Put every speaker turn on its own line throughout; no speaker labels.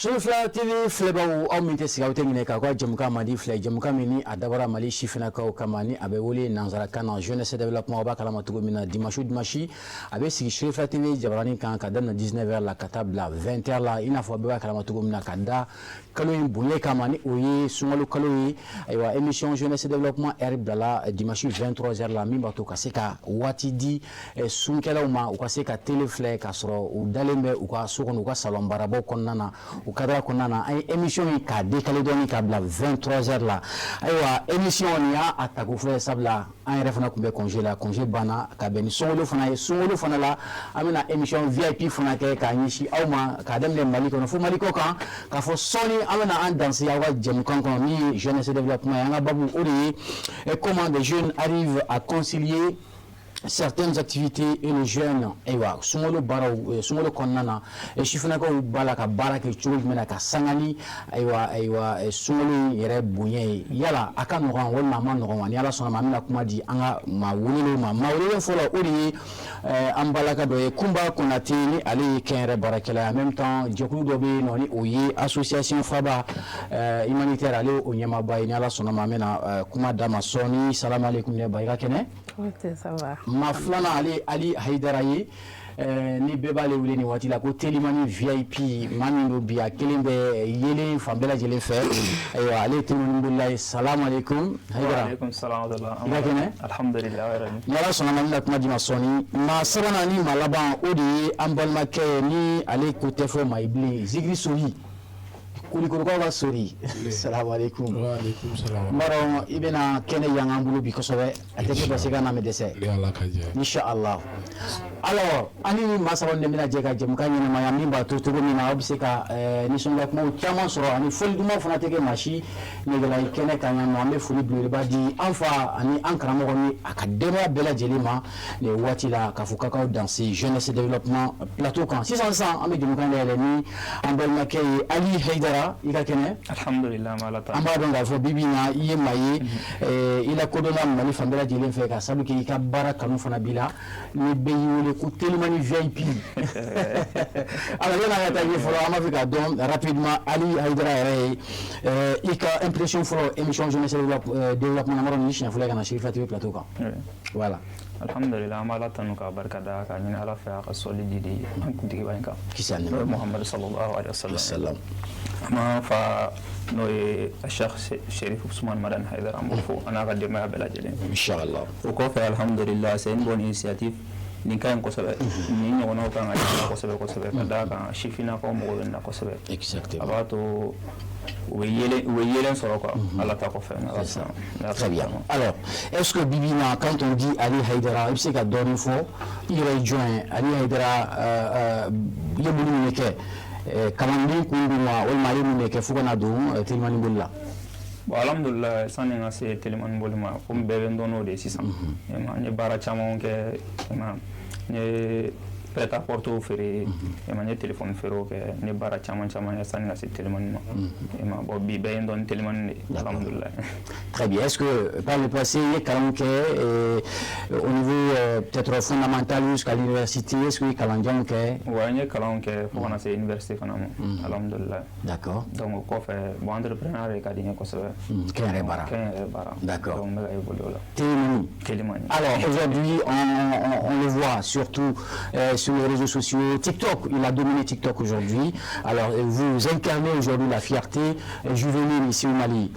Sofila TV filɛbaw, aw min tɛ sigi, aw tɛ ɲinɛ k'a ka jɛmukan mandi filɛ, jɛmukan min ni a dabɔra Mali sifinnakaw kama, ni a bɛ wele nansarakan na Jeunesse Développement. Aw b'a kalama cogo min na, dimanche o dimanche, a bɛ sigi Sofila TV jabaranin kan ka daminɛ 19h la ka taa bila 20h la. I n'a fɔ bɛɛ b'a kalama cogo min na, ka da kalo in bonya kama, ni o ye sunkalo kalo ye, ayiwa, émission Jeunesse Développement heure bilala dimanche 23h la, min b'a to ka se ka waati di sunkɛlaw ma, u ka se ka télé filɛ k'a sɔrɔ u dalen bɛ u ka so kɔnɔ, u ka salon baarabaw kɔnɔna na, u cadre kɔnɔna na. An ye émission in k'a décaler dɔɔni k'a bila 23h la. Ayiwa, émission nin y'a a tako fɔlɔ ye, sabula an yɛrɛ fana tun bɛ congé la. Congé banna ka bɛn ni sunkalo fana ye. Sunkalo fana la, an bɛna émission VIP fana kɛ k'a ɲɛsin aw ma, k'a daminɛ Mali kɔnɔ fo Mali kɔ kan, k'a fɔ sɔɔni an bɛna an danse aw ka jɛmukan kɔnɔ min ye Jeunesse Développement ye. An ka babu, o de ye comment des jeunes arrivent à concilier certaines activités et le jeûne. Ayiwa, sunkalo baaraw, sunkalo kɔnɔna na, sifinnakaw b'a la ka baara kɛ cogo jumɛn na ka sanga ni ayiwa sunkalo in yɛrɛ bonya ye? Yala a ka nɔgɔn walima a ma nɔgɔn wa? Ni Ala sɔnna ma, an bɛna kuma di an ka maa welelenw ma. Maa welelen fɔlɔ, o de ye an balaka dɔ ye, Kunba Konate, ni ale ye kɛnyɛrɛ baarakɛla ye. En même temps, jɛkulu dɔ bɛ yen nɔ, ni o ye Association Faba humanitaire, ale ye o ɲɛmaaba ye. Ni Ala sɔnna ma, an bɛna kuma d'a ma sɔɔni. Salamu aleykum, ne ba, i ka kɛnɛ? Maa filanan, ale Ali Hayidara ye, ni bɛɛ b'ale wele nin waati la ko Telimani VIP. Maa min don bi, a kelen bɛ yelen fan bɛɛ lajɛlen fɛ. Ayiwa, ale ye telimani bolila ye. Salamu aleykum, Hayidara. I ka kɛnɛ? Ni Ala sɔnna ma, n bɛna kuma di ma sɔɔni. Maa sabanan ni maa laban, o de ye an balimakɛ ye, ni ale ko tɛ fɔ maa ye bilen, Zigiri Sori, Kulikorokaw ka Sori. Salamu aleykum. N b'a dɔn i bɛna kɛnɛ yangan bolo bi kosɛbɛ. A tɛ kɛ basi ka na mɛ dɛsɛ, inshallah. Alors, an ni maa saba de bɛna jɛ ka jɛmukan ɲɛnamaya, min b'a to cogo min na aw bɛ se ka nisɔndiya kumaw caman sɔrɔ, ani foli duman fana tɛ kɛ maa si negela ye kɛnɛ kan yan nɔ. An bɛ foli belebeleba di an fa ani an karamɔgɔ ni a ka denbaya bɛɛ lajɛlen ma nin waati la, k'a fɔ k'aw danse Jeunesse Développement plateau kan. Sisan sisan, an bɛ jɛmukan dayɛlɛ ni an balimakɛ ye, Ali Hayidara. I ka kɛnɛ?
Alhamdulillah.
An b'a dɔn k'a fɔ bi bi in na, i ye maa ye, i lakodɔnna Mali fan bɛɛ lajɛlen fɛ, ka sabu kɛ i ka baara kanu fana b'i la, ni bɛɛ y'i wele ko Telimani VIP. Alors, yanni an ka taa ɲɛ fɔlɔ, an b'a fɛ k'a dɔn rapidement, Ali Hayidara yɛrɛ ye, i ka impression fɔlɔ émission Jeunesse Développement na. N b'a dɔn nin siɲɛ fɔlɔ ye ka na Chérif TV plateau kan. Voilà.
Alhamdulillah, an b'Ala tanu k'a barika da, k'a ɲini Ala fɛ a ka sɔli jidi an kuntigiba in kan,
kisi a
n'o ye Muhamadu sallallahu alaihi wasallam. An b'an fa, n'o ye Cheikh Chérif Ousmane Madani Haidara, an b'o fo, a n'a ka denbaya bɛɛ lajɛlen.
Inshallah.
O kɔfɛ, alhamdulillah, c'est une bonne initiative. Nin ka ɲi kosɛbɛ, nin ɲɔgɔnnaw kan ka caya kosɛbɛ kosɛbɛ, ka d'a kan sifinnakaw mago bɛ nin na kosɛbɛ. A b'a to u bɛ yelen sɔrɔ quoi, Ala ta kɔfɛ.
Très bien. Alors, est-ce que bibi na, quand on dit Ali Haidara, i bɛ se ka dɔɔnin fɔ i yɛrɛ ye jɔn ye? Ali Haidara, i ye mun de kɛ? Kalanden kun don wa, walima a ye mun de kɛ fo ka na don telimani boli la?
Bon, alhamdulillah, sani n ka se telimani boli ma, komi bɛɛ bɛ n dɔn n'o de ye sisan, n ye baara caman kɛ. N ye prêt-à-porter feere, n ye téléphone feerew kɛ, n ye baara caman caman kɛ sani ka se telimani ma. Bon, bi bɛɛ ye n dɔn ni telimani de ye, alhamdulillah.
Très bien. Est-ce que par le passé, i ye kalanw kɛ au niveau peut-être fondamental jusqu'à l'université? Est-ce que i ye kalanjanw kɛ?
Ouais, n ye kalanw kɛ fo ka na se université fana ma, alhamdulillah. Donc o kɔfɛ, bon, entrepreneur de ka di n ye kosɛbɛ.
Kɛnyɛrɛ baara.
Kɛnyɛrɛ baara. Donc n bɛ ka évoluer o la.
Telimani.
Telimani.
Alors aujourd'hui, on le voit surtout sur les réseaux sociaux, TikTok, il a dominé TikTok aujourd'hui. Alors vous incarnez aujourd'hui la fierté juvénile ici au Mali.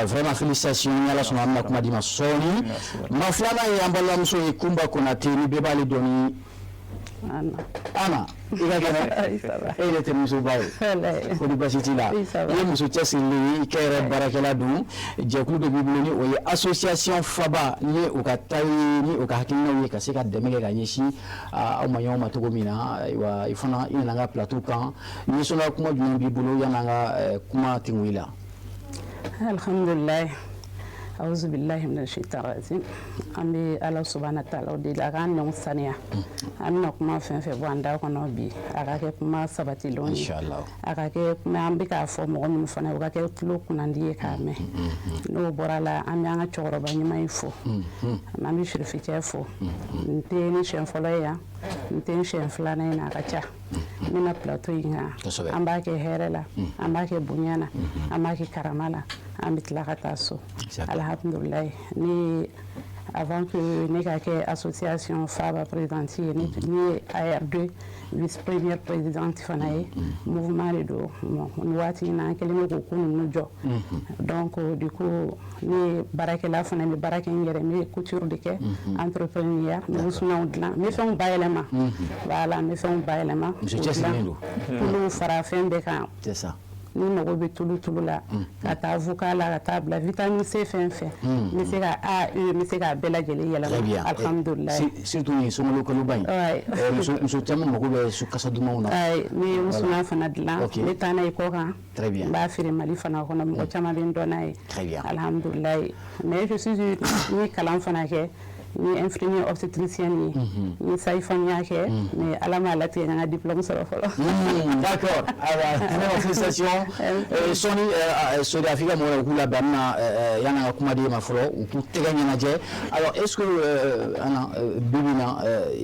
Vraiment félicitations. Ala sɔnna, an bɛna kuma di ma sɔɔni. Maa filanan ye an balimamuso ye, Kunba Konate, ni bɛɛ b'ale dɔn ni Ana. I ka kɛnɛ? E yɛrɛ tɛ musoba ye, ko ni basi t'i la? I ye muso cɛsirilen ye, i kɛ yɛrɛ baarakɛla don. Jɛkulu dɔ b'i bolo, ni o ye Association Faba, ni ye u ka taa ye, ni u ka hakilinaw ye ka se ka dɛmɛ kɛ ka ɲɛsin aw ma ɲɔgɔn ma cogo min na. Ayiwa, i fana i nana an ka plateau kan. Nisɔndiya kuma jumɛn b'i bolo yan'an ka kuma tengu i la?
Alhamdulilayi. Awuzu bilahi mina shaitan rajim. An bɛ Ala subahana taala deli a k'an nɛnw saniya. An bɛna kuma fɛn fɛn bɔ an da kɔnɔ bi, a ka kɛ kuma sabatilenw ye.
Inchallah.
A ka kɛ kuma an bɛ k'a fɔ mɔgɔ minnu fana ye, o ka kɛ tulo kunnandi ye k'a mɛn. N'o bɔra la, an bɛ an ka cɛkɔrɔba ɲuman in fo. An bɛ sirificɛ fo. N tɛ ni siɲɛ fɔlɔ ye yan, n tɛ n siɲɛ filanan ye, a ka ca. N bɛna plateau in kan. An b'a kɛ hɛrɛ la, an b'a kɛ bonya na, an b'a kɛ karama la, an bɛ tila ka taa so. Alhamdulilayi, ne avant que ne ka kɛ association FABA présidente ye, ne ye AR2 vice première présidente fana ye. Mouvement de don. Bon, nin waati in na, an kɛlen bɛ k'o ko ninnu jɔ. Donc du coup, ne ye baarakɛla fana, n bɛ baara kɛ n yɛrɛ, n bɛ couture de kɛ, entrepreneur, n bɛ wusulanw dilan, n bɛ fɛnw bayɛlɛma. Voilà, n bɛ fɛnw bayɛlɛma.
Muso cɛsirilen don.
Tuluw fara fɛn bɛɛ kan.
C'est ça.
Ni mago bɛ tulu tulu la, ka taa avocat la, ka taa bila vitamine C fɛn fɛn, n bɛ se ka A E, n bɛ se k'a bɛɛ lajɛlen yɛlɛma. Alhamdulilayi.
Surtout nin sunkalo kaloba in, muso caman mago bɛ su kasa dumanw na.
N bɛ wusulan fana dilan, n bɛ taa n'a ye kɔ kan.
Très bien.
N b'a feere Mali fana kɔnɔ, mɔgɔ caman bɛ n dɔn n'a ye.
Très bien.
Alhamdulilayi, mais je suis n ye kalan fana kɛ. N ye infirmier obstétricienne ye, n ye sage-femme kɛ, mais Ala m'a latigɛ n ka diplôme sɔrɔ fɔlɔ.
D'accord. Ayiwa, vraiment félicitations. Sɔɔni Sori, a f'i ka mɔgɔw k'u labɛn, an bɛna yan'an ka kuma di e ma fɔlɔ, u k'u tɛgɛ ɲɛnajɛ. Alors, est-ce que Anna, bi bi in na,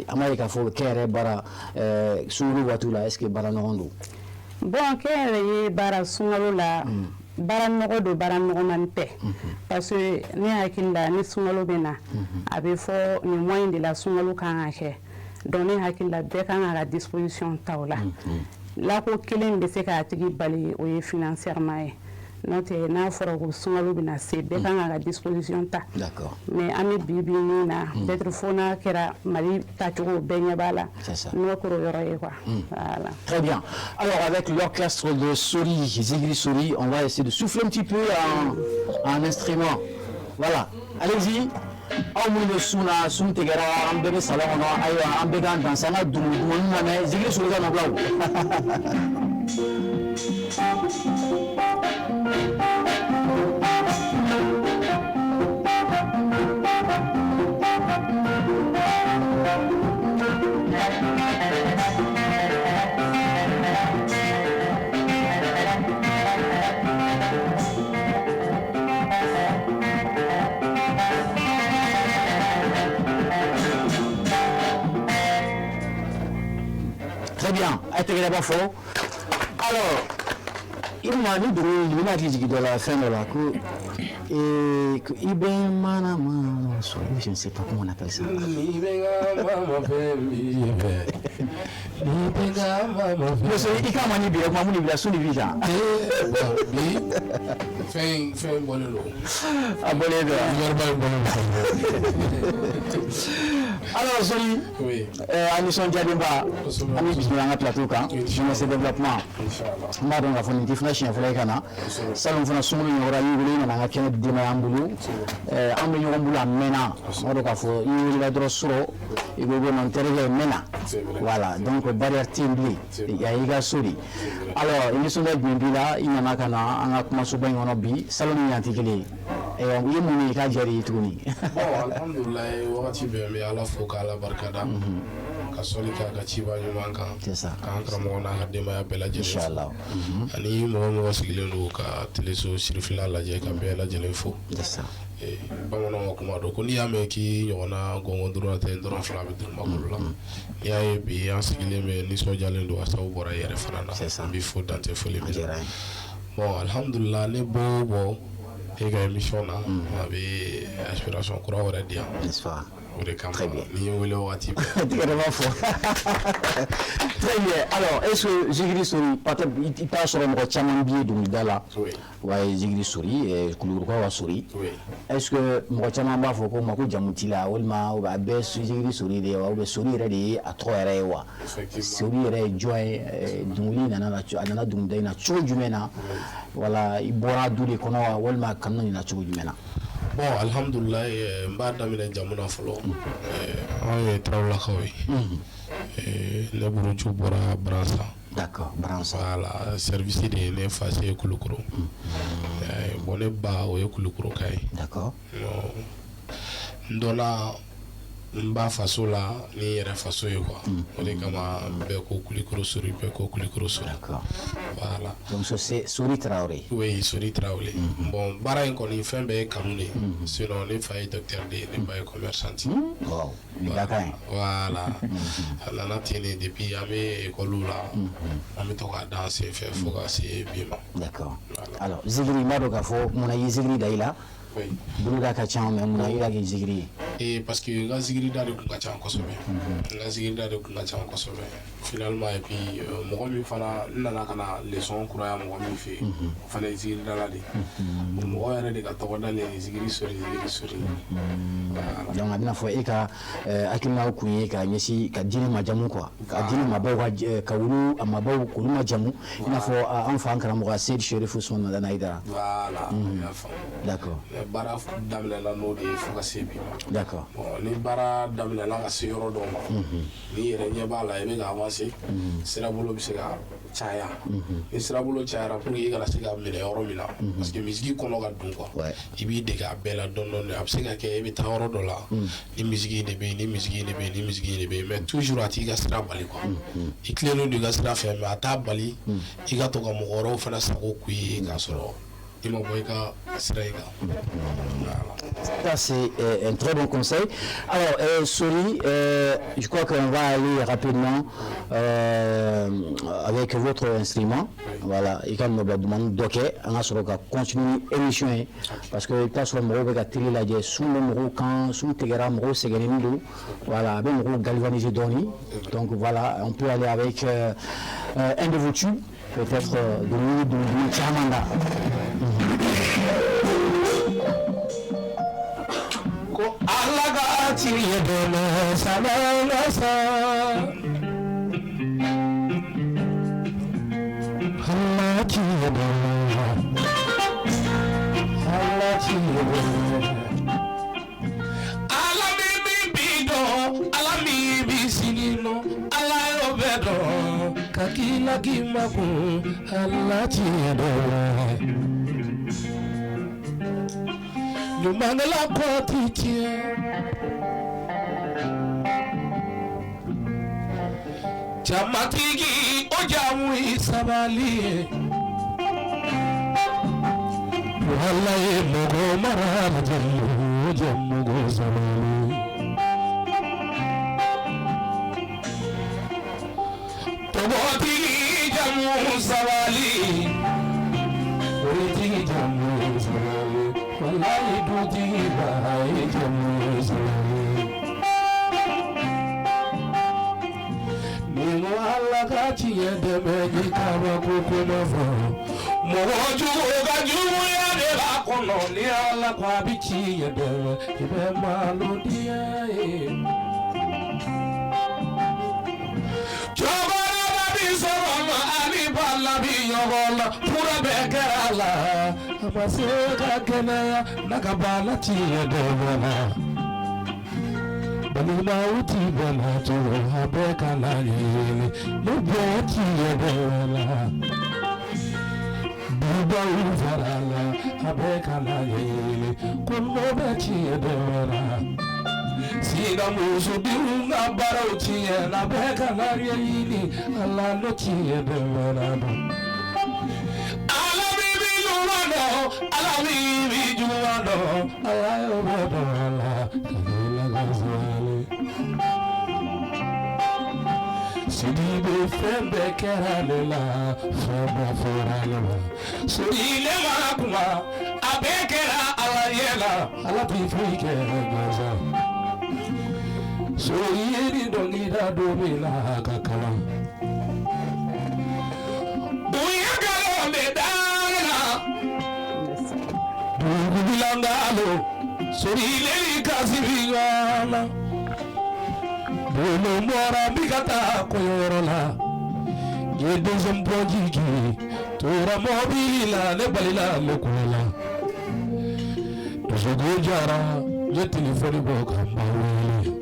an b'a ye k'a fɔ kɛnyɛrɛ baara sunkalo waatiw la, est-ce que baara nɔgɔn don?
Bon, kɛnyɛrɛye baara sunkalo la, baara nɔgɔ don, baara nɔgɔman tɛ, parce que ne hakili la, ni sunkalo bɛ na, a bɛ fɔ nin mois in de la sunkalo kan ka kɛ. Donc ne hakili la, bɛɛ kan ka disposition ta o la. Lako kelen bɛ se k'a tigi bali, o ye financièrement ye. N'o tɛ, n'a fɔra ko sunkalo bɛna se, bɛɛ kan ka disposition ta. Mais an bɛ bi bi min na, peut-être fo n'a kɛra Mali tacogo bɛɛ ɲɛ b'a la, n'o kɛra o yɔrɔ ye quoi. Voilà.
Très bien. Alors, avec l'orchestre de Sori, Zigri Sori, on va essayer de souffler un petit peu en instrument. Voilà. Allez-y. Aw minnu bɛ sun na, sun tigɛra, an bɛɛ bɛ salon kɔnɔ. Ayiwa, an bɛɛ k'an danse, an ka dunun dumuni lamɛn Zigri Sori ka nɔbilaw. Très bien, a tɛgɛrɛ b'a fɔ. Alors, i bɛna ni dɔnkili in, i bɛna hakili jigin dɔ la, fɛn dɔ la, ko ko i bɛ mana mana sɔrɔ, je ne sais pas comment on appelle ça. Muso, i ka ma ni bi kuma mun de b'i la, sun de b'i kan.
Bi fɛn bɔlen don.
A bɔlen don.
Wariba in bɔlen don.
Alors Sori,
Oui.
An nisɔndiyalenba, an bɛ bisimila an ka plateau kan, jeunesse développement. N b'a dɔn k'a fɔ nin tɛ fana siɲɛ fɔlɔ ye ka na. Salon fana, sunkalo ɲɔgɔnna, i y'i wele, i nana an ka kɛnɛ denbaya an bolo. An bɛ ɲɔgɔn bolo a mɛnna. N b'a dɔn k'a fɔ i welela dɔrɔn sɔrɔ, i ko ko non, n terikɛ, n mɛna. Voilà, donc barrière tɛ yen bilen. Yan y'i ka so de. Alors, i nisɔndiya jumɛn b'i la, i nana ka na an ka kumasoba in kɔnɔ bi, salon ni yan tɛ kelen ye. I ye mun ye k'a diyara i ye tuguni?
Bon, alhamdulilayi, wagati bɛɛ n bɛ Ala fo k'Ala barikada, ka sɔli k'a ka ciba ɲuman kan,
C'est ça.
k'an karamɔgɔ n'a ka denbaya bɛɛ lajɛlen fo.
Inchallah.
Ani mɔgɔ mɔgɔ sigilen don ka teleso sirifila lajɛ, ka bɛɛ lajɛlen fo.
C'est ça.
Bamananw ka kuma don ko n'i y'a mɛn k'i ɲɔgɔnna gɔngɔn duuru tɛ dɔrɔn fila bɛ dugumakolo la. N'i y'a ye bi an sigilen bɛ nisɔndiyalen don, a sababu bɔra i yɛrɛ fana na.
C'est ça.
N b'i fo dantɛ foli
A
min na.
diyara n ye.
Bon, alhamdulilah, ne bɔ o bɔ e ka émission na, a bɛ inspiration kura wɛrɛ di yan.
N'est-ce pas?
O de kama
Très bien.
ni ye wele wagati bɛɛ.
Tigɛrɛ b'a fɔ. Très bien. Alors, est-ce que Zigiri Sori, peut-être i t'a sɔrɔ mɔgɔ caman b'i ye dɔnkilida la.
Oui.
Ouais, Zigiri Sori, Kulukorokaw ka Sori.
Oui.
Est-ce que mɔgɔ caman b'a fɔ ko ma ko jamu t'i la, walima a bɛɛ Zigiri Sori de ye wa, ou bien Sori yɛrɛ de ye a tɔgɔ yɛrɛ ye wa?
Effectivement.
Sori yɛrɛ ye jɔn ye, dɔnkili nana la, a nana dɔnkilida in na cogo jumɛn na? Wala i bɔra du de kɔnɔ wa, walima kanu nana cogo jumɛn na?
Bon, alhamdulilayi, n b'a daminɛ jamu na fɔlɔ. Anw ye Tarawelelakaw ye. Ne buruju bɔra Baransan.
D'accord, Bransa.
Voilà, service de ye ne fa se Kulukoro. Bon, ne ba, o ye Kulukoro ka ye. Bon, n dɔnna n ba faso la ni n yɛrɛ faso ye quoi. O de kama bɛɛ ko Kulikoro Sori, bɛɛ ko Kulikoro Sori. Voilà.
Donc ça, c'est Sori Traoré.
Oui, Sori Traoré. Bon, baara in kɔni, fɛn bɛɛ ye kanu de ye. Sinon ne fa ye docteur de ye, ne ba ye commerçante ye.
Wow, nin da ka ɲi.
Voilà, a nana ten de. Depuis an bɛ école la, an bɛ to k'a da an sen fɛ fo ka se bi ma.
D'accord. Alors, zikiri, n b'a dɔn k'a fɔ munna i ye zikiri da i la. Boloda ka ca, mais munna i y'a kɛ zikiri ye?
Ee, parce que n ka zikirida de kun ka ca kosɛbɛ, n ka zikirida de kun ka ca kosɛbɛ finalement. Et puis mɔgɔ min fana n nana ka na leçon kuraya mɔgɔ min fɛ yen, o fana ye zikiridala de ye. Mɔgɔ yɛrɛ de ka tɔgɔ dalen ye zikiri Sori, zikiri Sori. Voilà.
Donc a bɛna fɔ e ka hakilinaw kun ye ka ɲɛsin ka diinɛ majamu quoi, ka diinɛ maabaw ka ka olu a maabaw k'olu majamu, i n'a fɔ an fa, an karamɔgɔ Seyidi Sherif Usman Madani Hayidara.
Voilà, i y'a faamu. Mais baara daminɛna n'o de ye fo ka se bi ma. Bon, ni baara daminɛna ka se yɔrɔ dɔw ma, n'i yɛrɛ ɲɛ b'a la i bɛ ka avancer, sirabolo bɛ se ka caya. Ni sirabolo cayara, pour que i kana se ka minɛ yɔrɔ min na, parce que musique kɔnɔ ka dun quoi, i b'i dege a bɛɛ la dɔɔni dɔɔni. A bɛ se ka kɛ i bɛ taa yɔrɔ dɔ la, ni musique de bɛ yen, ni musique de bɛ yen, ni musique de bɛ yen, mais toujours a t'i ka sira bali quoi. I tilennen don i ka sira fɛ, mais a t'a bali i ka to ka mɔgɔ wɛrɛw fana sago k'u ye k'a sɔrɔ i ma bɔ i ka sira in kan. Voilà.
Ça, c'est un très bon conseil. Alors, Sori, je crois qu'on va aller rapidement avec votre instrument. Voilà, i ka nɔbila dumani dɔ kɛ, an ka sɔrɔ ka continuer émission ye, parce que i bɛ taa sɔrɔ mɔgɔw bɛ ka télé lajɛ, sun bɛ mɔgɔw kan, sun tigɛra, mɔgɔw sɛgɛnnen don. Voilà, a bɛ mɔgɔw galvaniser dɔɔni. Donc voilà, on peut aller avec un de vos tubes, peut-être dɔnkili dɔnkili caman da.
Ko Ala ka tiɲɛ dɛmɛ sabala sa, Ala tiɲɛ dɛmɛ, Ala tiɲɛ dɛmɛ. Ala min bi bi dɔn, Ala min bi sini dɔn, Ala y'o bɛɛ dɔn ka k'i la k'i makun. Ala tiɲɛ dɛmɛ. Ɲumankɛla kɔ ti tiɲɛ. Jamatigi, o jamu ye sabali ye. Wala ye mɔgɔ mara la, jamu o jamu ko sabali. Tɔgɔtigi jamu sabali, oritigi jamu sabali, walayi dutigi ba ye jamu sabali. Ni ko Ala ka tiɲɛ dɛmɛ, ni kabako kuma fɔ, mɔgɔ jugu ka juguya de b'a kɔnɔ. Ni Ala ko a bɛ tiɲɛ dɛmɛ, i bɛ malo diya ye. Cɛkɔrɔba bi sɔgɔma ani bala bi ɲɔgɔn na, fura bɛɛ kɛra a la, a ma se ka kɛnɛya n'a ka bala tiɲɛ dɛmɛ na. Balimaw ti bɛnna cogo, a bɛɛ ka na ɲɛɲini ne bɛɛ tiɲɛ dɛmɛ la. Dubaw fara la, a bɛɛ ka na ɲɛɲini ko n'o bɛ tiɲɛ dɛmɛ la. Sida musodenw ka baaraw tiɲɛ na, bɛɛ ka na ɲɛɲini Ala n'o tiɲɛ dɛmɛ la. Ala min bi ɲuman dɔn, Ala min bi juguman dɔn, Ala y'o bɛɛ dɔn a la ka kila ka sabali. Sidibe, fɛn bɛɛ kɛra ne la, fɛn bɛɛ fɔra ne ma. Sori ne ma kuma, a bɛɛ kɛra Ala ɲɛ la, Ala t'i foyi kɛ gansan. Sori ye ni dɔnkilida don min na ka kalan. U ye nkalon de da ne la. Dugubilangalo, Sori ne ni kasi bi ɲɔgɔn na. Bolo bɔra n bi ka taa kɔɲɔyɔrɔ la. N ye deuxième pont jigin, tora mɔbili la, ne balila ne kulela. Dusukun jara, n ye telefɔni bɔ ka n ba wele.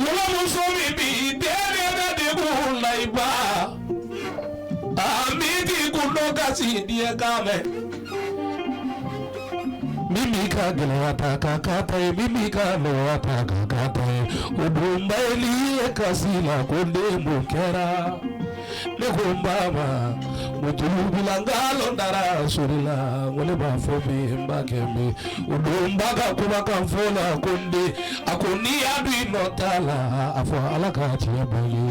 Wolomuso min bi den.
dɔ kasi diɲɛ kan mɛn. Min b'i ka gɛlɛya ta k'a k'a ta ye, min b'i ka nɔgɔya ta k'a k'a ta ye, o donba ye n'i ye kasi la ko den mun kɛra. Ne ko n ba ma mutulu bila dara sori la, n ko ne b'a fɔ bi n b'a kɛ bi. O don ba ka kumakan fɔ la ko n den, a ko n'i y'a dun i nɔ t'a la, a fɔ Ala ka tiɲɛ bange.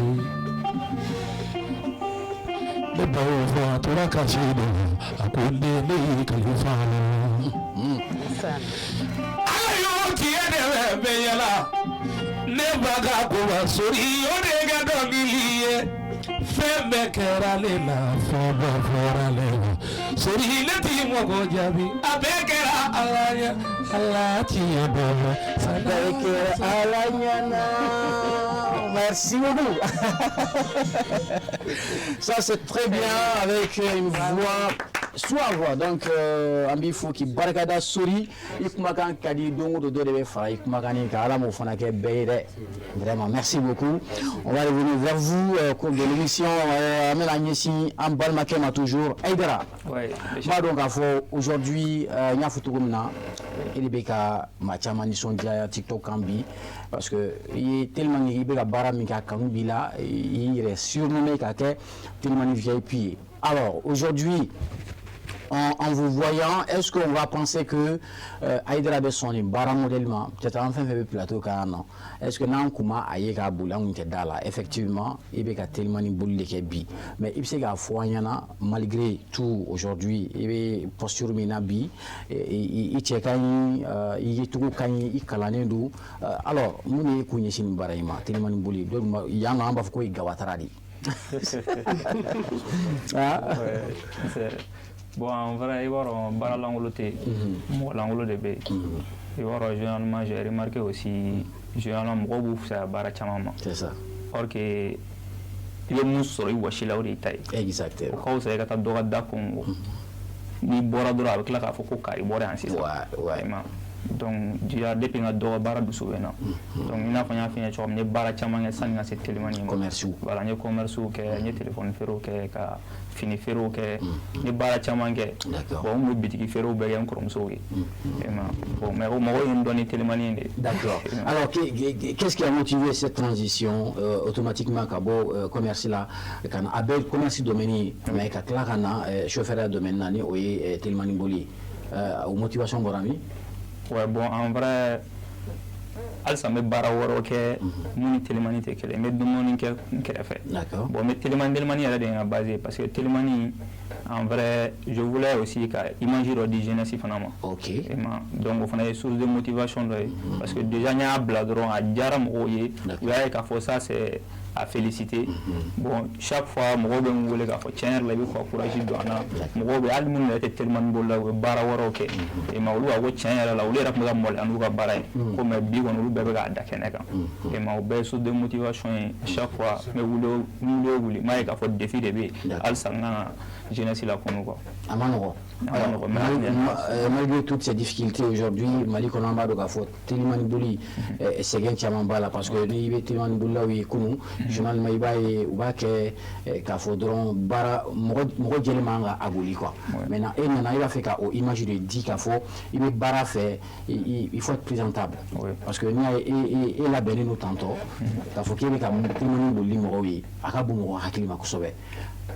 Ne ba y'o fɔ, a tora kasi de la, a ko n den, ne y'i kalifa la. Ala y'o tiɲɛ de bɛ bɛɛ ɲɛna. Ne ba ka koba sori, o de kɛ dɔnkili ye. Fɛn bɛɛ kɛra ne la, fɛn bɛɛ fɔra ne la. Sori, ne t'i mɔgɔ jaabi, a bɛɛ kɛra Ala ɲɛ. Ala tiɲɛ bɛɛ
A bɛɛ kɛra Ala ɲɛna. Merci beaucoup. Ça, c'est très bien avec une voix suave. Donc, an b'i fo k'i barikada Sori. I kumakan ka di, don o don dɔ de bɛ fara i kumakan nin kan. Ala m'o fana kɛ bɛɛ ye dɛ. Vraiment, merci beaucoup. On va revenir vers vous au cours de l'émission. An bɛna ɲɛsin an balimakɛ ma toujours, Aïdara.
Ouais.
N b'a dɔn k'a fɔ aujourd'hui, n y'a fɔ cogo min na, e de bɛ ka maa caman nisɔndiya TikTok kan bi, parce que i ye tellement que i bɛ ka baara min kɛ, a kanu b'i la, i y'i yɛrɛ surnommé ka kɛ Telimani VIP ye. Alors aujourd'hui, en vous voyant, est-ce qu'on va penser que Aïdara bɛ sɔn nin baara modèle ma? Peut-être an fɛn fɛn bɛ plateau kan yan nɔ, est-ce que n'an kun ma a ye k'a boli, an kun tɛ da la? Effectivement, i bɛ ka Telimani boli de kɛ bi, mais i bɛ se k'a fɔ an ɲɛna, malgré tout, aujourd'hui i bɛ posture min na bi, i cɛ ka ɲi, i yecogo ka ɲi, i kalannen don. Alors mun de ye kun ɲɛsin nin baara in ma, Telimani boli? Dɔw yan nɔ, an b'a fɔ ko ye gawatara de ye. Ah.
Ouais, bon, en vrai, i b'a dɔn, baara lankolon tɛ yen, mɔgɔ lankolon de bɛ yen. I b'a dɔn, généralement, j'ai remarqué aussi, généralement mɔgɔw b'u fisaya baara caman ma.
C'est ça.
Or que i bɛ mun sɔrɔ i wɔsi la, o de y'i ta ye.
Exactement.
O ka fisa i ka taa dɔ ka da kongo. N'i bɔra dɔrɔn, a bɛ tila k'a fɔ ko kari bɔra yan sisan.
Ouais.
I ma, donc déjà depuis n ka dɔgɔ, baara dusu bɛ n na. Donc i n'a fɔ n y'a f'i ɲɛna cogo min, n ye baara caman kɛ sanni ka se telimani ma.
Commerce.
Voilà, n ye commerce kɛ, n ye téléphone feerew kɛ, ka fini feerew kɛ, n ye baara caman kɛ. Bon, n kun bɛ bitigi feerew bɛɛ kɛ n kɔrɔmusow ye. I ma, bon, mais o mɔgɔw ye n dɔn ni telimani ye de.
D'accord. Alors, qu'est-ce qui a motivé cette transition automatiquement ka bɔ commerce la ka na a bɛ commerce domaine, mais ka tila ka na chauffeur domaine na, ni o ye telimani boli ye? O motivation bɔra min?
Ouais, bon, en vrai, halisa n bɛ baara wɛrɛw kɛ mun ni telimani tɛ kelen. N bɛ dumuni kɛ n kɛrɛfɛ. Bon, mais telimani yɛrɛ de ye n ka base ye, parce que telimani, en vrai, je voulais aussi ka image dɔ di jeunesse fana ma. I ma, donc o fana ye source de motivation dɔ ye, parce que déjà n y'a bila dɔrɔn, a diyara mɔgɔw ye. U y'a ye k'a fɔ ça, c'est à féliciter. Bon, chaque fois mɔgɔw bɛ n wele k'a fɔ tiɲɛ yɛrɛ la, i bɛ ka courage don an na. Mɔgɔw bɛ hali minnu yɛrɛ tɛ telimani boli la, u bɛ baara wɛrɛw kɛ. I ma, olu b'a ko tiɲɛ yɛrɛ la, olu yɛrɛ tun bɛ ka maloya n'u ka baara ye ko, mais bi kɔni, olu bɛɛ bɛ k'a da kɛnɛ kan. I ma, o bɛɛ ye source de motivation ye. Chaque fois n bɛ wuli o, n wuli o wuli, n b'a ye k'a fɔ défi de bɛ yen halisa, n kan ka jeunesse lakɔnɔ quoi.
A ma nɔgɔn.
A ma nɔgɔn, mais
Malgré toutes ces difficultés aujourd'hui, Mali kɔnɔ, an b'a dɔn k'a fɔ telimani boli, sɛgɛn caman b'a la, parce que n'i bɛ telimani bolilaw ye kunun, généralement i b'a ye u b'a kɛ k'a fɔ dɔrɔn baara mɔgɔ mɔgɔ jɛlen man kan ka boli quoi. Maintenant e nana, i b'a fɛ ka o image de di k'a fɔ i bɛ baara fɛ, il faut être présentable, parce que n'i y'a ye e labɛnnen don tantɔ k'a fɔ k'e bɛ ka telimani boli mɔgɔw ye, a ka bon mɔgɔ hakili ma kosɛbɛ.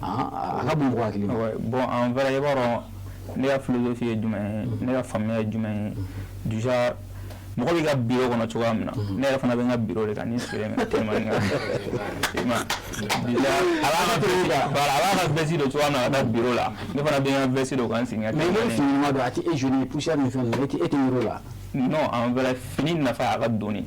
Ah, a ka bon mɔgɔ hakili ma.
Ouais, bon, en vrai, i b'a dɔn ne ka philosophie ye jumɛn ye, ne ka faamuya ye jumɛn ye. Déjà mɔgɔ b'i ka bureau kɔnɔ cogoya min na, ne yɛrɛ fana bɛ n ka bureau de kan ni n sigilen bɛ telimani kan. I ma, déjà a b'a ka veste, voilà, a b'a ka veste don cogoya min na ka taa bureau la, ne fana bɛ n ka veste don ka n sigi n ka
Mais i bɛ
telimani.
Fini ɲuman don, a tɛ e jeune poussière ni fɛn ninnu, e tɛ yɔrɔ la.
Non, en vrai, fini nafa a ka donni.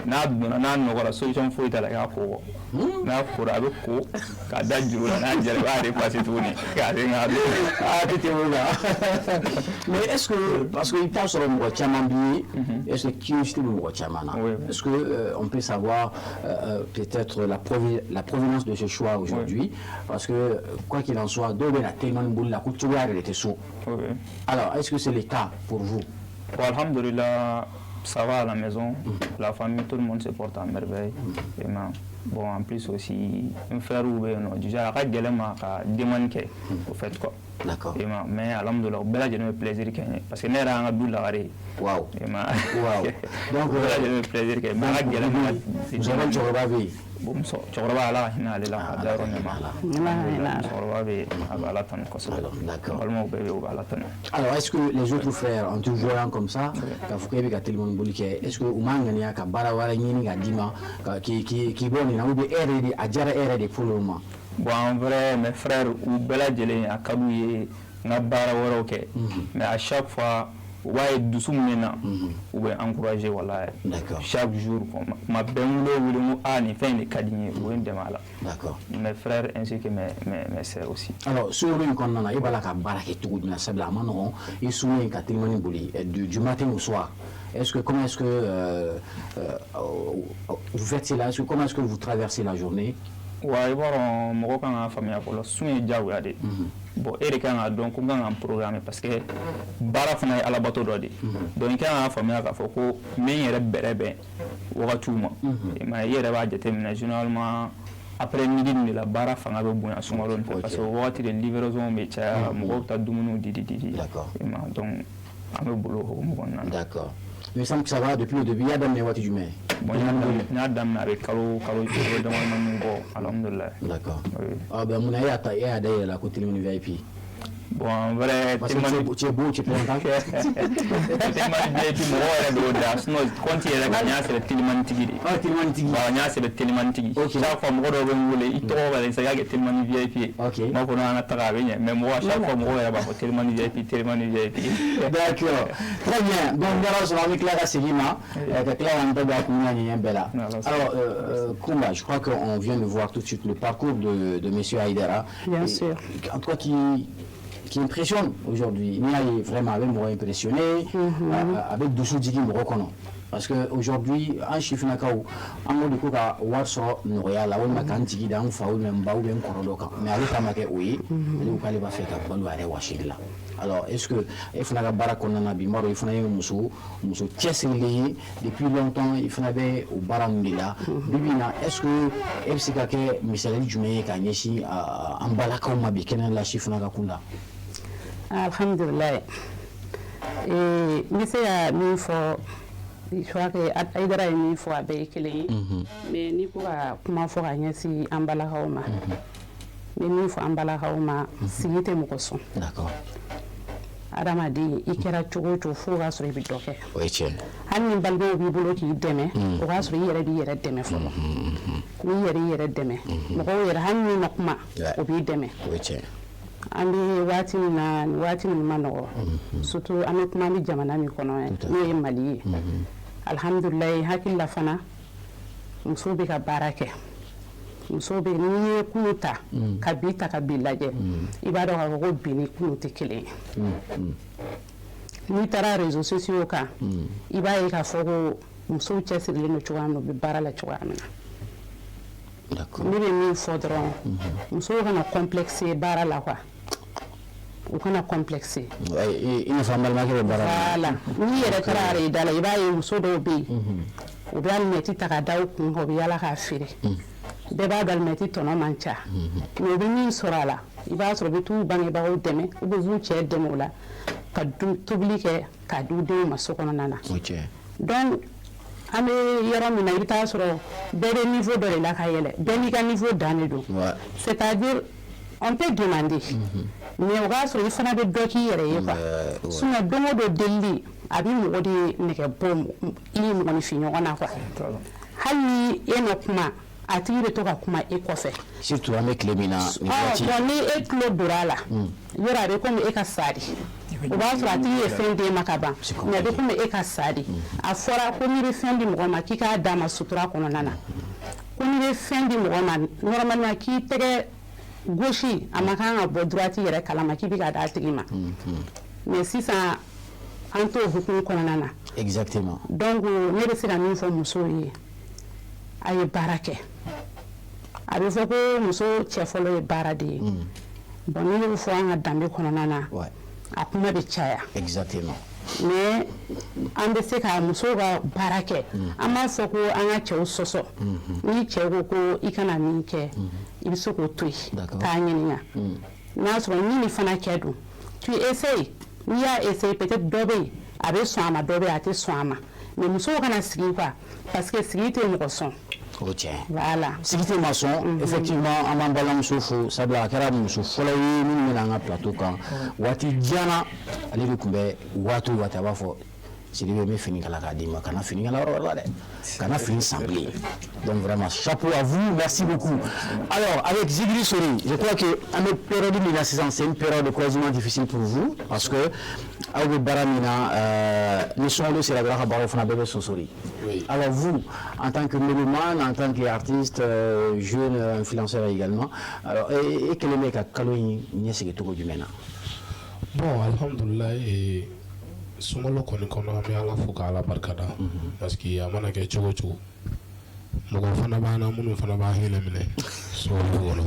N'a donna, n'a nɔgɔra, solution foyi t'a la, i k'a ko kɔ. N'a kora, a bɛ ko k'a da juru la, n'a jara, i b'a repasser tuguni k'a den k'a don.
Ah, tɛ tɛmɛ o kan. Mais est-ce que, parce que i bɛ taa sɔrɔ mɔgɔ caman b'i ye, est-ce que curiosité bɛ mɔgɔ caman na? Est-ce que on peut savoir peut-être la provenance de ce choix aujourd'hui? Parce que quoi qu'il en soit, dɔw bɛ na telimani boli la ko cogoya yɛrɛ de tɛ so.
Oui.
Alors, est-ce que c'est le cas pour vous?
Bon, alhamdulillah, Ça va à la maison, la famille, tout le monde se porte à merveille. Et bon, en plus aussi, un frère ou bien non, déjà, a ka gɛlɛn ma ka demande kɛ, au fait quoi. Mais alhamdoulilah, bɛɛ lajɛlen bɛ plaisir kɛ n ye parce que ne yɛrɛ y'an ka du lagare ye.
Waaw. Donc
bɛɛ lajɛlen bɛ plaisir kɛ, mais a ka gɛlɛn ma.
Musokɔrɔba, cɛkɔrɔba bɛ yen?
Bon, muso cɛkɔrɔba, Ala ka hinɛ ale la k'a da yɔrɔ ɲuman. Musokɔrɔba bɛ yen, a bɛ Ala tanu kosɛbɛ. Balimaw bɛɛ bɛ yen, u bɛ Ala tanu.
Alors, est-ce que les autres frères, en te voyant comme ça, k'a fɔ k'e bɛ ka téléphone boli kɛ, est-ce que u m'a ŋaniya ka baara wɛrɛ ɲini k'a d'i ma k'i bɔ nin na, ou bien e yɛrɛ de a diyara e yɛrɛ de pour le moment?
Bon, en vrai, mes frères, u bɛɛ lajɛlen a ka d'u ye n ka baara wɛrɛw kɛ, mais à chaque fois u b'a ye dusu min bɛ n na, u bɛ encourager walahi. Chaque jour, kuma bɛɛ n wuli o wuli, n ko aa, nin fɛn in de ka di n ye, u bɛ n dɛmɛ a la. Mes frères ainsi que mes sœurs aussi.
Alors, sunkalo in kɔnɔna na, e b'a la ka baara kɛ cogo jumɛn? Sabula a ma nɔgɔn i sun in ka telimani boli du matin au soir. Est-ce que comment est-ce que vous faites cela? Est-ce que comment est-ce que vous traversez la journée?
Wa i b'a dɔn, mɔgɔ kan k'a faamuya fɔlɔ, sun ye diyagoya de ye. Bon, e de kan k'a dɔn ko n kan ka n programmer parce que baara fana ye alabato dɔ de ye. Donc i kan k'a faamuya k'a fɔ ko n bɛ n yɛrɛ bɛrɛ bɛn wagatiw ma. I m'a ye, i yɛrɛ b'a jateminɛ, généralement après midi nin de la baara fanga bɛ bonya sunkalo nin fɛ, parce que o wagati de livraison bɛ caya, mɔgɔw bɛ taa dumuniw di di di di. I m'a ye, donc an bɛ bolo o hukumu kɔnɔna na.
D'accord. Mais il semble que ça va depuis le début. I y'a daminɛ waati jumɛn?
Bon, n y'a daminɛ, a bɛ kalo dama damani bɔ, alhamdulilayi.
D'accord. Ah ben, mun na e y'a ta, e y'a da i yɛrɛ la ko Telimani VIP?
Bon, en vrai,
parce que tu es beau, tu es présentable.
Telimani VIP, mɔgɔw yɛrɛ de y'o da, sinon compte yɛrɛ kan, n y'a sɛbɛn Telimani tigi de.
Ah, Telimani tigi.
Voilà, n y'a sɛbɛn Telimani tigi. Chaque fois mɔgɔ dɔw bɛ n wele, i tɔgɔ ka sisan, i y'a kɛ Telimani VIP ye. N b'a fɔ non, an ka taga, a bɛ ɲɛ, mais mɔgɔ, à chaque fois mɔgɔw yɛrɛ b'a fɔ Telimani VIP, Telimani VIP.
D'accord. Très bien. Donc, n yɛrɛ sɔrɔ, an bɛ tila ka segin ma, ka tila k'an da don a kun na ɲɛ bɛɛ la. Alors, Koumba, je crois qu'on vient de voir tout de suite le parcours de monsieur Haïdara.
Bien sûr.
En tout cas, qui impressionne aujourd'hui. N'i y'a ye vraiment, a bɛ mɔgɔ impressionné, a bɛ dusu jigin mɔgɔ kɔnɔ. Parce que aujourd'hui, an sifinnakaw, an ko de ko ka wari sɔrɔ nɔgɔya la, walima k'an jigi da an fa ou bien n ba ou bien n kɔrɔ dɔ kan. Mais ale ta ma kɛ o ye. Ale ko k'ale b'a fɛ ka balo a yɛrɛ wasili la. Alors, est-ce que e fana ka baara kɔnɔna na bi, n b'a dɔn i fana ye muso cɛsirilen ye depuis longtemps, i fana bɛ o baara ninnu de la. Bi bi in na, est-ce que e bɛ se ka kɛ misali jumɛn ye k'a ɲɛsin an balakaw ma bi kɛnɛ la, sifinnaka kunda?
Alhamdulilayi, n bɛ se ka min fɔ, je crois que Haïdara ye min fɔ, a bɛɛ ye kelen ye. Mais n'i ko ka kuma fɔ ka ɲɛsin an balakaw ma, n bɛ min fɔ an balakaw ma, sigi tɛ mɔgɔ sɔn. Adamaden, i kɛra cogo o cogo, fo k'a sɔrɔ i bɛ dɔ kɛ.
O ye tiɲɛ.
Hali ni balimaw b'i bolo k'i dɛmɛ, o k'a sɔrɔ i yɛrɛ b'i yɛrɛ dɛmɛ fɔlɔ. N'i yɛrɛ y'i yɛrɛ dɛmɛ, mɔgɔw yɛrɛ, hali n'i ma kuma, o b'i dɛmɛ.
O ye tiɲɛ.
An bɛ waati min na, nin waati ninnu ma nɔgɔ, surtout an bɛ kuma, an bɛ jamana min kɔnɔ, n'o ye Mali ye. Alihamudulilayi, hakili la fana, musow bɛ ka baara kɛ. Musow bɛ, n'i ye kunu ta ka bi ta ka bi lajɛ, i b'a dɔn k'a fɔ ko bi ni kunu tɛ kelen ye. N'i taara réseaux sociaux kan, i b'a ye k'a fɔ ko musow cɛsirilen don cogoya min na, u bɛ baara la cogoya min na. Ne bɛ min fɔ dɔrɔn, musow kana complexe baara la quoi, u kana complexe.
I n'a fɔ an balimakɛ bɛ baara la.
Voilà, n'i yɛrɛ taara arajo da la, i b'a ye muso dɔw bɛ yen, u bɛ alimɛti ta ka da u kun kan, u bɛ yaala k'a feere. Bɛɛ b'a dɔn alimɛti tɔnɔ man ca, mais u bɛ min sɔrɔ a la, i b'a sɔrɔ u bɛ t'u bangebagaw dɛmɛ, u bɛ t'u cɛ dɛmɛ o la, ka tobili kɛ k'a di u denw ma so kɔnɔna na. Donc an bɛ yɔrɔ min na, i bɛ taa sɔrɔ bɛɛ bɛ niveau dɔ de la ka yɛlɛ, bɛɛ n'i ka niveau dan de don. C'est-à-dire, on peut demander, mais o k'a sɔrɔ i fana bɛ dɔ k'i yɛrɛ ye quoi. Sinon don o don delili, a bɛ mɔgɔ de nɛgɛ bɔ i ni mɔgɔninfin ɲɔgɔn na quoi. Hali ni e ma kuma, a tigi bɛ to ka kuma e kɔfɛ.
Surtout an bɛ tile min na nin waati.
Bon, ni e tulo donna a la, yɔrɔ a bɛ komi e ka sa de. O b'a sɔrɔ a tigi ye fɛn d'e ma ka ban, mais a bɛ komi e ka sa de. A fɔra ko n'i bɛ fɛn di mɔgɔ ma, k'i k'a d'a ma sutura kɔnɔna na. Ko n'i bɛ fɛn di mɔgɔ ma, normalement k'i tɛgɛ gauche, a ma kan ka bɔ droite yɛrɛ kalama k'i bɛ ka d'a tigi ma. Mais sisan an t'o hukumu kɔnɔna na. Donc ne bɛ se ka min fɔ musow ye, a ye baara kɛ. A bɛ fɔ ko muso cɛ fɔlɔ ye baara de ye. Bon, n'i y'o fɔ an ka danbe kɔnɔna na, A kuma bɛ caya.
Exactement.
Mais an bɛ se ka musow ka baara kɛ. An b'a fɔ ko an ka cɛw sɔsɔ. Ni cɛ ko ko i kana min kɛ, i bɛ se k'o to yen k'a ɲininka n'a sɔrɔ ni nin fana kɛ dun, tu essayes. N'i y'a essayer, peut-être dɔ bɛ yen a bɛ sɔn a ma, dɔ bɛ yen a tɛ sɔn a ma. Mais musow kana sigi quoi, parce que sigi tɛ mɔgɔ sɔn.
O tiɲɛ.
Voilà.
Sigi tɛ ma sɔn, effectivement. An b'an balimamuso fo, sabula a kɛra muso fɔlɔ ye minnu bɛna an ka plateau kan waati jan na. Ale de tun bɛ waati o waati, a b'a fɔ: Sidibe, n bɛ fini kala k'a d'i ma, kana fini kala yɔrɔ wɛrɛ la dɛ, kana fini san bilen. Donc vraiment, chapeau à vous, merci beaucoup. Alors, avec Zigri Sori, je crois que an bɛ période min na sisan, c'est une période croisement difficile pour vous, parce que aw bɛ baara min na, ni sunkalo sera dɔrɔn, a ka baaraw fana bɛɛ bɛ sonsori. Alors vous, en tant que mélomane, en tant qu'artiste, jeune influenceur également, alors e kɛlen bɛ ka kalo in ɲɛsigi cogo jumɛn na?
Bon, alhamdulilayi, sunkalo kɔni kɔnɔ, an bɛ Ala fo k'Ala barika da, parce que a mana kɛ cogo o cogo, mɔgɔ fana b'an na minnu fana b'an hinɛ minɛ sunkalo kɔnɔ.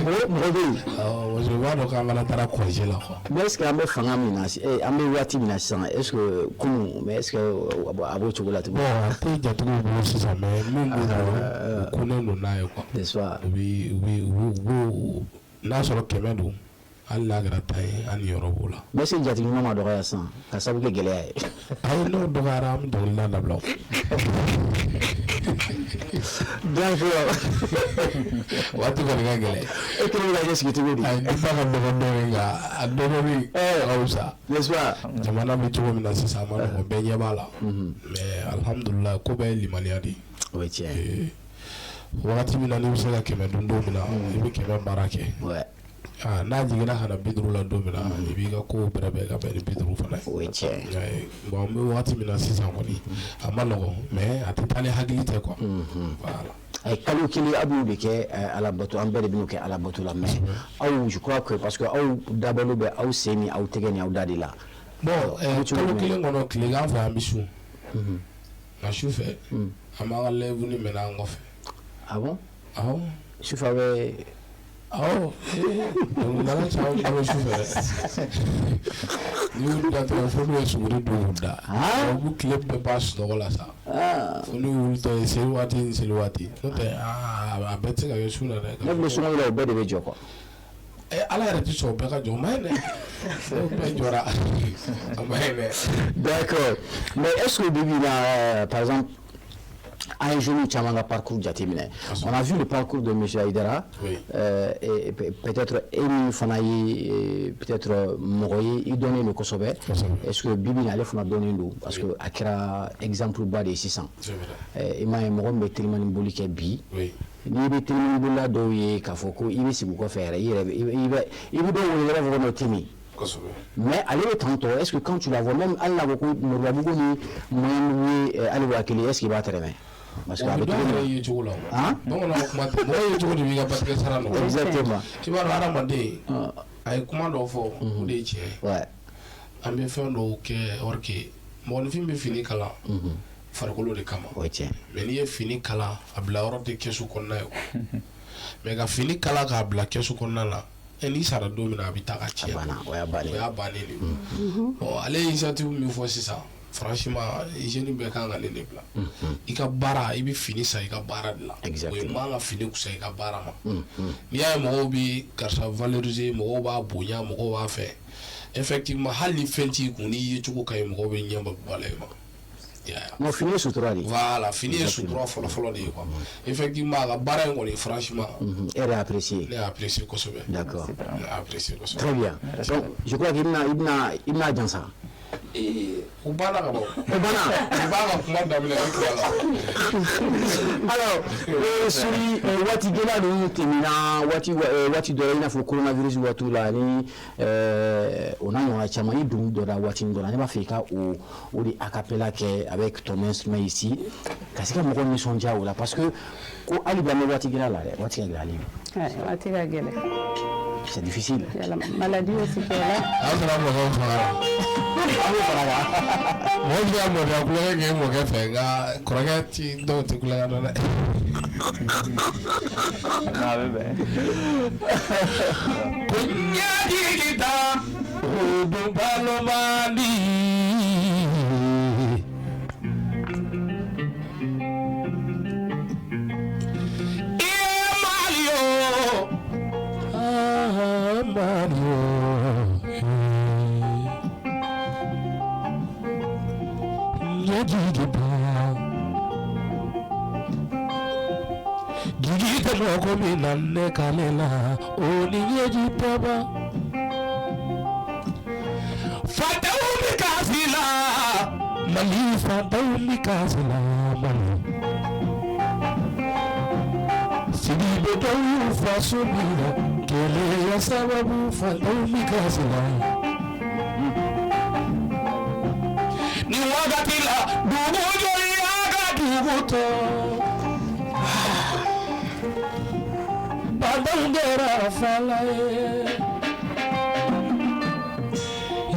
Mɔgɔ bɛ yen.
Awɔ, parce que u b'a dɔn k'an fana taara congé la quoi.
Mais est ce que an bɛ fanga min na, an bɛ waati min na sisan, est ce que kunun, mais est ce que a b'o cogo la tuguni?
Bon, a tɛ jatigiw bolo sisan, mais min b'u bolo, u kunnen don n'a ye quoi.
N'est-ce pas?
U bi u bi u b'u n'a sɔrɔ 100 don, hali n'a kɛra 10 ye, an niyɔrɔ b'o la.
Mais est ce que jatigi ɲuman ma dɔgɔya sisan ka sababu kɛ gɛlɛya ye?
Ayi, n'o dɔgɔyara, an bɛ dɔnkilida dabila o.
D'accord.
Waati kɔni ka gɛlɛn.
E kelen bɛ ka ɲɛ sigi cogo di?
Ayi, ni ba ka dɔgɔ dɔɔnin, nka a dɔɔnin a ka fisa.
N'est-ce pas?
Jamana bɛ cogo min na sisan, a ma nɔgɔn, bɛɛ ɲɛ b'a la. Mais alhamdulilayi, ko bɛɛ ye limaniya de ye.
O ye tiɲɛ ye.
Wagati min na n'i bɛ se ka 100 dun don min na, i bɛ 100 baara kɛ. N'a jiginna ka na 50 la don min na, i b'i ka kow bɛrɛbɛn ka bɛn ni 50 fana ye.
O ye tiɲɛ
ye. Bon, an bɛ wagati min na sisan kɔni, a ma nɔgɔn, mais a tɛ taa ni hakili tɛ quoi. Voilà.
A ye kalo kelen, aw b'o de kɛ alabato, an bɛɛ de bɛn'o kɛ alabato la. Mais aw, je crois que parce que aw dabalo bɛ aw sen ni aw tɛgɛ ni aw da de la.
Bon, kalo kelen kɔnɔ, tilegan fɛ an bɛ sun. Nka su fɛ, an b'an ka live ni mɛnɛ an kɔfɛ.
Ah bon?
Awɔ.
Su fɛ aw bɛ?
Awɔ, dɔnkilidala caman bɛ su fɛ dɛ. N'i y'u da dɔrɔn, fo n'u ye suguri dun k'u da. U b'u tile bɛɛ ban sunɔgɔ la sa. Fo n'u wulitɔ ye seli waati ni seli waati. N'o tɛ, a bɛɛ tɛ se ka kɛ su la dɛ.
Ne tun bɛ sunkalo la, o bɛɛ de bɛ jɔ quoi.
Ala yɛrɛ tɛ sɔn o bɛɛ ka jɔ, o ma ɲi dɛ. N'o bɛɛ jɔra, a ma ɲi dɛ.
D'accord. Mais est-ce que bi bi in na, par exemple, an ye jeunes caman ka parcours jateminɛ, on a vu le parcours de monsieur Aïdara.
Oui.
Et peut-être e min fana ye peut-être mɔgɔ ye, i dɔnnen don kosɛbɛ. Est-ce que bi bi in na ale fana dɔnnen don, parce que a kɛra exemple ba de ye sisan?
C'est vrai.
I m'a ye, mɔgɔ min bɛ telimani boli kɛ bi, n'i bɛ telimani bolila dɔw ye k'a fɔ ko i bɛ sigi u kɔfɛ yɛrɛ, i yɛrɛ i bɛ dɔw wele, i b'a fɔ ko non, temi. Mais ale bɛ tantɔ, est-ce que quand tu la vois même, hali n'a ko ko Moribabugu ni Maɲanbugu ye hali 1000, est-ce qu'il b'a tɛrɛmɛ? Parce que a bɛ
dɔw
cogo
yɛrɛ
min
ye cogo la o.
Han?
Bamananw kuma tɛ, mɔgɔ ye cogo de b'i ka batikɛ sara nɔgɔya.
Exactement.
I b'a dɔn, hadamaden, a ye kuma dɔw fɔ, o de ye tiɲɛ ye. An bɛ fɛn dɔw kɛ, or que mɔgɔninfin bɛ fini kalan farikolo de kama.
O ye tiɲɛ.
Mais n'i ye fini kalan, a bila yɔrɔ tɛ kɛsu kɔnɔna ye o. Mais ka fini kala k'a bila kɛsu kɔnɔna la, n'i sara don min na, a bɛ taa ka
A
tiɲɛ.
banna, o y'a bannen.
O y'a bannen de ye. Bon, ale ye initiative min fɔ sisan, franchement, jeune bɛɛ kan ka nin de bila. I ka baara, i bɛ fini san i ka baara de la.
Exactement.
O ye man ka fini kusa i ka baara ma. N'i y'a ye mɔgɔw bɛ karisa valoriser, mɔgɔw b'a bonya, mɔgɔw b'a fɛ. Effectivement, hali ni fɛn t'i kun, n'i ye cogo ka ɲi, mɔgɔw bɛ ɲɛ bɔ la i ma. I y'a ye.
Non, fini ye sutura de ye.
Voilà, fini ye sutura fɔlɔ-fɔlɔ de ye quoi. Effectivement, a ka baara in kɔni, franchement,
E yɛrɛ apprécié.
Ne y'a apprécié kosɛbɛ.
D'accord.
Ne y'a apprécié kosɛbɛ.
Très bien. Donc je crois qu'il bɛna i bɛna i bɛna jansa.
O banna ka ban.
O banna.
U b'a ka kuma daminɛ, ne tilala.
Alors, Sori, waati gɛlɛya ninnu tɛmɛna, waati dɔ la, i n'a fɔ coronavirus waatiw la, ni o n'a ɲɔgɔnna caman, i dɔnkili dɔ da waati dɔ la, ne b'a fɛ i ka o de acapella kɛ avec ton instrument ici, ka se ka mɔgɔw nisɔndiya o la, parce que ko hali bi an bɛ waati gɛlɛya la dɛ, waati ka gɛlɛn hali bi.
Waati ka gɛlɛn.
C'est difficile.
Yala maladie aussi kɛra.
A y'a sɔrɔ mɔgɔw fagara.
An b'o fara kan.
Mɔgɔ bɛ se ka mɔdenya kulonkɛ kɛ mɔkɛ fɛ, nka kɔrɔkɛ ti dɔw tɛ kulonkɛ dɔn dɛ.
A bɛ bɛn.
Ko ɲɛjigi ta.
O dun balo man di. I ye Mali o, ah Mali o. Ɲɛjigi ba. Jigi tɛ mɔgɔ min na ne k'ale la, o ni ɲɛji tɛ ban. Fantanw bɛ kasi la, Mali fantanw bɛ kasi la, Mali. Sigi bɛ dɔw faso min na, gɛlɛya sababu fantanw bɛ kasi la. Nin wagati la, dugu joli y'a ka dugu tɔ. Badenw kɛra fala ye.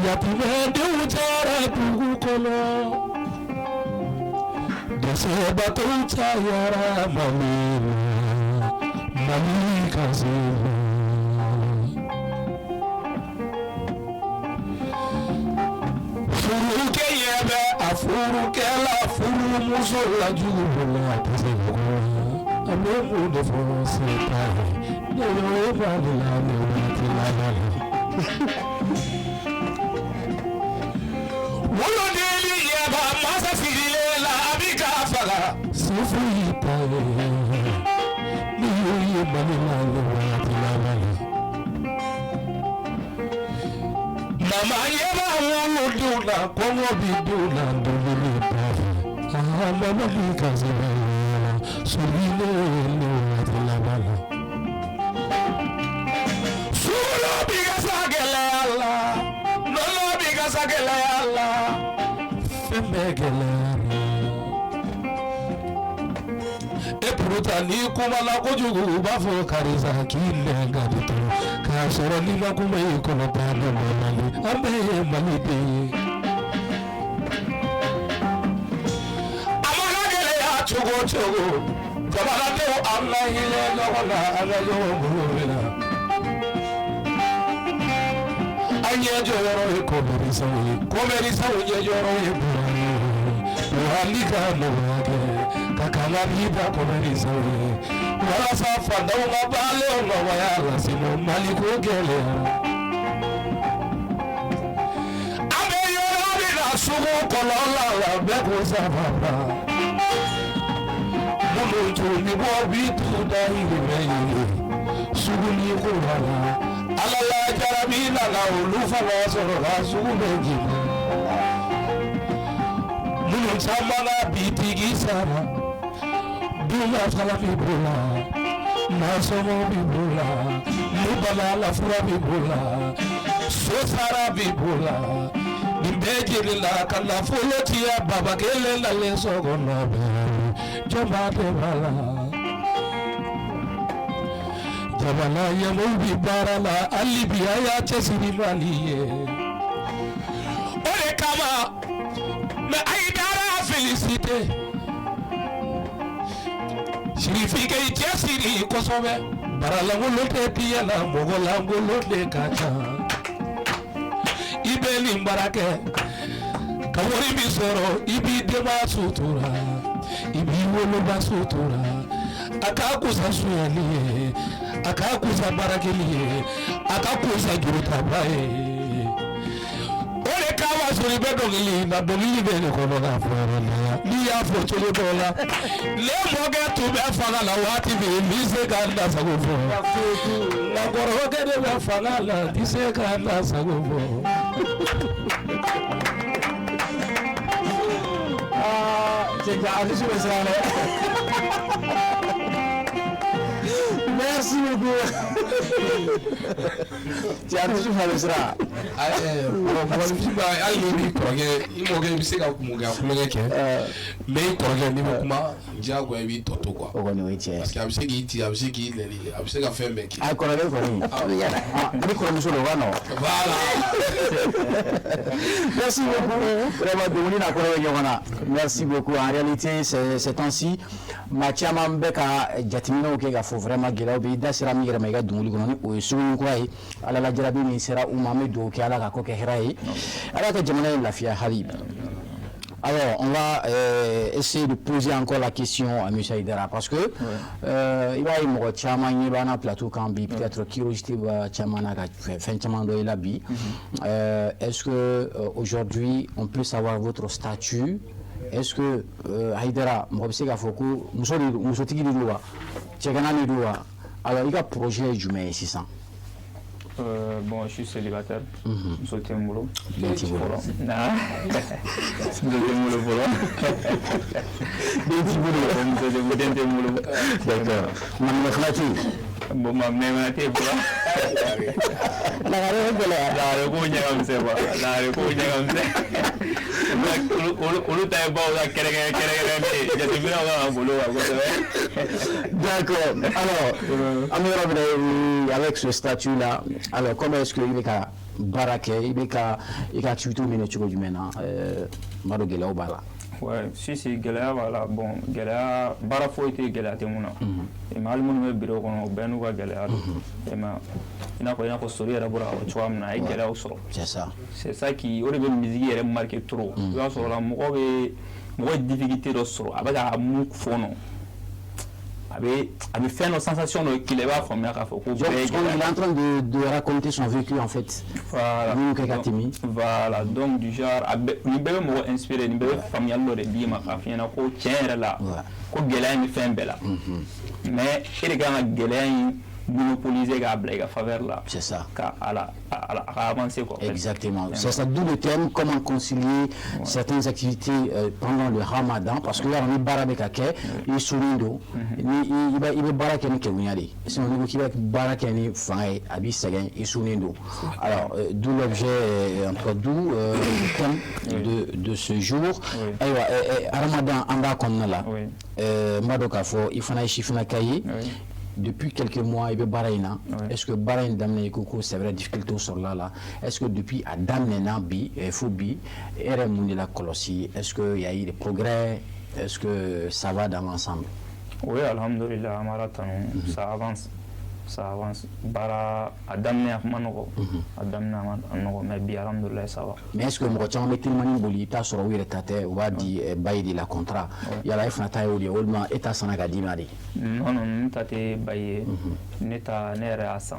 Yatimɛdenw cayara dugu kɔnɔ. Dɛsɛbaatɔw cayara Mali la, Mali kasi la. Furukɛ ɲɛ bɛ a furukɛla furumuso la jugu bolo a tɛ se ka kuma. A bɛ mun de fɔ se t'a ye. Ne y'o Mali la nin waati laban na. Woloden ɲɛ b'a mansa sigilen la a bɛ k'a faga. Se foyi t'a ye. Ni y'o ye Mali la nin waati laban na. Mama ɲɛ b'a wolodenw na kɔngɔ bi denw na dumuni t'a fɛ. Ah mama bi kasi la sorilen nin waati laban na. Sukaro bi ka sa gɛlɛya la, nɔnɔ bi ka sa gɛlɛya la, fɛn bɛɛ gɛlɛyara. E pourtant n'i kumana kojugu u b'a fɔ karisa k'i nɛn ka di to k'a sɔrɔ n'i ma kuma i kɔnɔ t'a dɔn Mali an bɛɛ ye Maliden ye. A mana gɛlɛya cogo o cogo jamanadenw an ka hinɛ ɲɔgɔn na an ka ɲɔgɔn bolo minɛ. An ɲɛ jɔyɔrɔ ye commerçant ye, commerçant ɲɛ jɔyɔrɔ ye buran ye. Buhari ka nɔgɔya kɛ ka kangari da commerçant ye walasa fantanw ka balo nɔgɔya la sinon Mali ko gɛlɛyara. An bɛ yɔrɔ min na sugu kɔnɔna la bɛɛ ko sababa. Minnu tun bɛ bɔ bi t'u dahirimɛ ɲini sugu ni ko la. Ala la jarabi nana olu fana sɔrɔ ka sugu bɛ jeni. Minnu caman ka bitigi sara, dunkafa b'i bolo, nasɔngɔ b'i bolo, ni bana la fura b'i bolo, so sara b'i bolo. Nin bɛɛ jeli la ka nafolo tiya baba kelen nalen so kɔnɔ bɛɛ jɔn b'a dɛmɛ a la. Jamana ɲɛmɔgɔw bi baara la hali bi a y'a cɛsiri Mali ye. O de kama mais Hayidara félicité. Sirifikɛ i cɛsiri kosɛbɛ. Baaralankolon tɛ diɲɛ la mɔgɔ lankolon de ka ca. I bɛ nin baara kɛ ka wari min sɔrɔ i b'i denba sutura i b'i woloba sutura. A ka kusa sonyali ye a ka kusa baarakɛli ye a ka kusa jurutaba ye. O de kama sori bɛ dɔnkili na dɔnkili bɛ ne kɔnɔ k'a fɔ yɔrɔ la n'i y'a fɔ cogo dɔ la ne mɔkɛ tun bɛ fanga la waati min n bɛ se ka n da sago fɔ nka kɔrɔkɛ de bɛ fanga la n tɛ se ka n da sago fɔ.
Ah, cɛ artiste bɛ siran dɛ. Merci beaucoup. Cɛ artiste fana bɛ siran.
Mɔgɔninfin ba hali n'i b'i kɔrɔkɛ i mɔkɛ i bɛ se ka mɔkɛya kulonkɛ kɛ mais i kɔrɔkɛ n'i bɛ kuma diyagoya i b'i tɔ to quoi.
O kɔni o ye tiɲɛ ye.
Parce que a bɛ se k'i ci a bɛ se k'i nɛni a bɛ se ka fɛn bɛɛ k'i.
A kɔrɔkɛ kɔni. Ah, ni kɔrɔmuso don o ka nɔgɔn.
Voilà.
Merci beaucoup. Vraiment, dɔnkili n'a kɔrɔ bɛ ɲɔgɔn na. Merci beaucoup. En réalité, ces temps-ci, Maa caman bɛ ka jateminɛw kɛ k'a fɔ vraiment gɛlɛyaw bɛ i da sera min yɛrɛ ma i ka dɔnkili kɔnɔ, ni o ye sugu kura ye. Ala la jarabi min sera u ma, an bɛ dugawu kɛ, Ala ka ko kɛ hɛrɛ ye, Ala ka jamana in lafiya hali. Alors, on va essayer de poser encore la question à M. Haïdara parce que il va y mɔgɔ caman ɲɛ b'an na plateau kan bi, peut-être curiosité b'a caman na ka fɛn caman dɔ i la bi. Est-ce que aujourd'hui on peut savoir votre statut? Est-ce que Haïdara, mɔgɔ bɛ se k'a fɔ ko muso de don, musotigi de don wa, cɛgana de don wa? Alors, i ka projet ye jumɛn ye sisan?
Bon, je suis célibataire. Muso tɛ n bolo.
Den t'i bolo?
Fɔlɔ. Nah. Muso tɛ n bolo fɔlɔ.
Den t'i bolo?
Muso tɛ, den tɛ n bolo.
D'accord. Maminɛ fana tɛ yen?
Bon, ma mɛn tɛ yen fɔlɔ.
Lagare, o gɛlɛyara.
Lagare ko ɲɛ ka misɛn quoi. Lagare ko ɲɛ ka misɛn. Olu ta ye baw ka kɛrɛnkɛrɛn kɛrɛnkɛrɛn ye. Jateminɛw kan ka boli o kan kosɛbɛ.
D'accord. Alors, an bɛ yɔrɔ min na, avec ce statut-là, alors comment est-ce que i bɛ ka baara kɛ, i bɛ ka i ka activité minɛ cogo jumɛn na? N b'a dɔn gɛlɛyaw b'a la.
Ouais, si si, gɛlɛya b'a la. Bon, gɛlɛya, baara foyi tɛ gɛlɛya tɛ mun na. Et mais hali minnu bɛ bureau kɔnɔ, o bɛɛ n'u ka gɛlɛya don. Et mais i n'a fɔ Sori yɛrɛ bɔra k'a fɔ cogoya min na, a ye gɛlɛyaw sɔrɔ.
C'est ça.
C'est ça qui, o de bɛ musique yɛrɛ marqué trop. I b'a sɔrɔ la mɔgɔ bɛ, mɔgɔ ye difficulté dɔ sɔrɔ, a bɛ ka mun fɔ nɔ, a bɛ fɛn dɔ, sensation dɔ k'i la, i b'a faamuya k'a fɔ ko
Donc,
bɛɛ ye
il
gɛlɛya.
est en train de raconter son vécu en fait.
Voilà.
Minnu kɛ ka tɛmɛ.
Voilà, donc du genre a bɛ, nin bɛɛ bɛ mɔgɔ inspiré, nin bɛɛ bɛ faamuyali dɔ de d'i ma k'a f'i ɲɛna ko tiɲɛ yɛrɛ la, ko gɛlɛya in bɛ fɛn bɛɛ la, mais e de kan ka gɛlɛya in monopoliser k'a bila i ka faveur la.
C'est ça.
Ka a la a la a ka avancer quoi, en fait.
Exactement. C'est ça, d'où le thème, comment concilier certaines activités pendant le ramadan. Parce que là, on est baara bɛ ka kɛ, i sunnen don, ni i bɛ baara kɛ ni kegunya de ye. Sinon, n'i ko k'i bɛ baara kɛ ni fanga ye, a b'i sɛgɛn, i sunnen don. Alors, d'où l'objet, en tout cas, d'où le thème de ce jour. Ayiwa, ramadan, an b'a kɔnɔna la. N b'a dɔn k'a fɔ i fana ye sifinnaka ye. Depuis quelques mois, i bɛ baara in na. Est-ce que baara in daminɛ, i ko ko c'est vrai, difficulté sɔrɔla la. Est-ce que depuis a daminɛna bi fo bi, e yɛrɛ mun de la kɔlɔsi? Est-ce que y a eu des progrès? Est-ce que ça va dans l'ensemble?
Oui, alhamdulillah, an b'Ala tanu, ça avance. Ça avance. Baara a daminɛ, a kun ma nɔgɔ. A daminɛ, a ma nɔgɔ, mais bi, alhamdulillah, ça va.
Mais est-ce que mɔgɔ caman bɛ telimani boli, i bɛ taa sɔrɔ u yɛrɛ ta tɛ, u b'a di bayi de la, contrat? Yala e fana ta ye o de ye, walima e ta sanna ka d'i ma de?
Non non, ne ta tɛ bayi ye. Ne ta, ne yɛrɛ y'a san.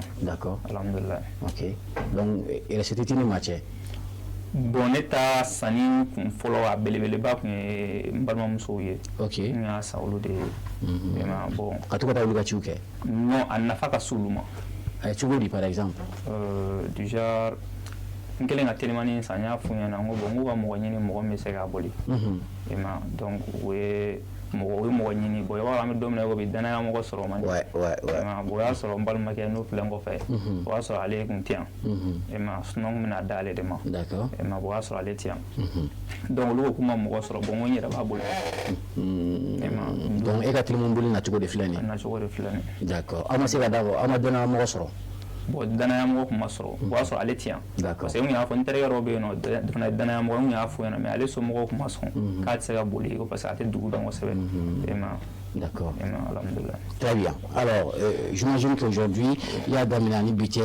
Alhamdulillah.
Ok, donc recette t'i ni maa cɛ?
Bon, ne ta sanni kun fɔlɔ, a belebeleba kun ye n balimamusow ye. N y'a san olu de ye. Vraiment, bon.
Ka to ka taa olu ka ciw kɛ?
Non, a nafa ka s'olu ma.
Cogo di, par exemple?
Du genre, n kɛlen ka telimani san, n y'a f'u ɲɛna, n ko bon, n k'u ka mɔgɔ ɲini, mɔgɔ min bɛ se k'a boli. I ma, donc u ye mɔgɔ ɲini. Bon, i b'a dɔn an bɛ don min na i ko bi, danaya mɔgɔ sɔrɔ man di. I ma, bon, o y'a sɔrɔ n balimakɛ n'o filɛ n kɔfɛ, o y'a sɔrɔ ale kun tɛ yan. I ma, sinon n kun bɛna d'ale de ma. I ma, bon, o y'a sɔrɔ ale tɛ yan. Donc olu ko k'u ma mɔgɔ sɔrɔ, bon, n ko n yɛrɛ b'a boli. I ma.
Donc e ka telimani boli nacogo de filɛ nin ye?
A nacogo de filɛ nin ye.
D'accord, aw ma se ka da aw ma danaya mɔgɔ sɔrɔ?
Bon, danaya mɔgɔ kun ma sɔrɔ, o y'a sɔrɔ ale tɛ yan. Parce que n kun y'a fɔ n terikɛ dɔw bɛ yen nɔ, fana ye danaya mɔgɔ, n kun y'a f'u ɲɛna, mais ale somɔgɔw kun ma sɔn k'a tɛ se ka boli ko parce que a tɛ dugu dɔn kosɛbɛ. I ma. I ma, alhamdulillah.
Très bien. Alors, j'imagine qu'aujourd'hui, i y'a daminɛ ni bi cɛ,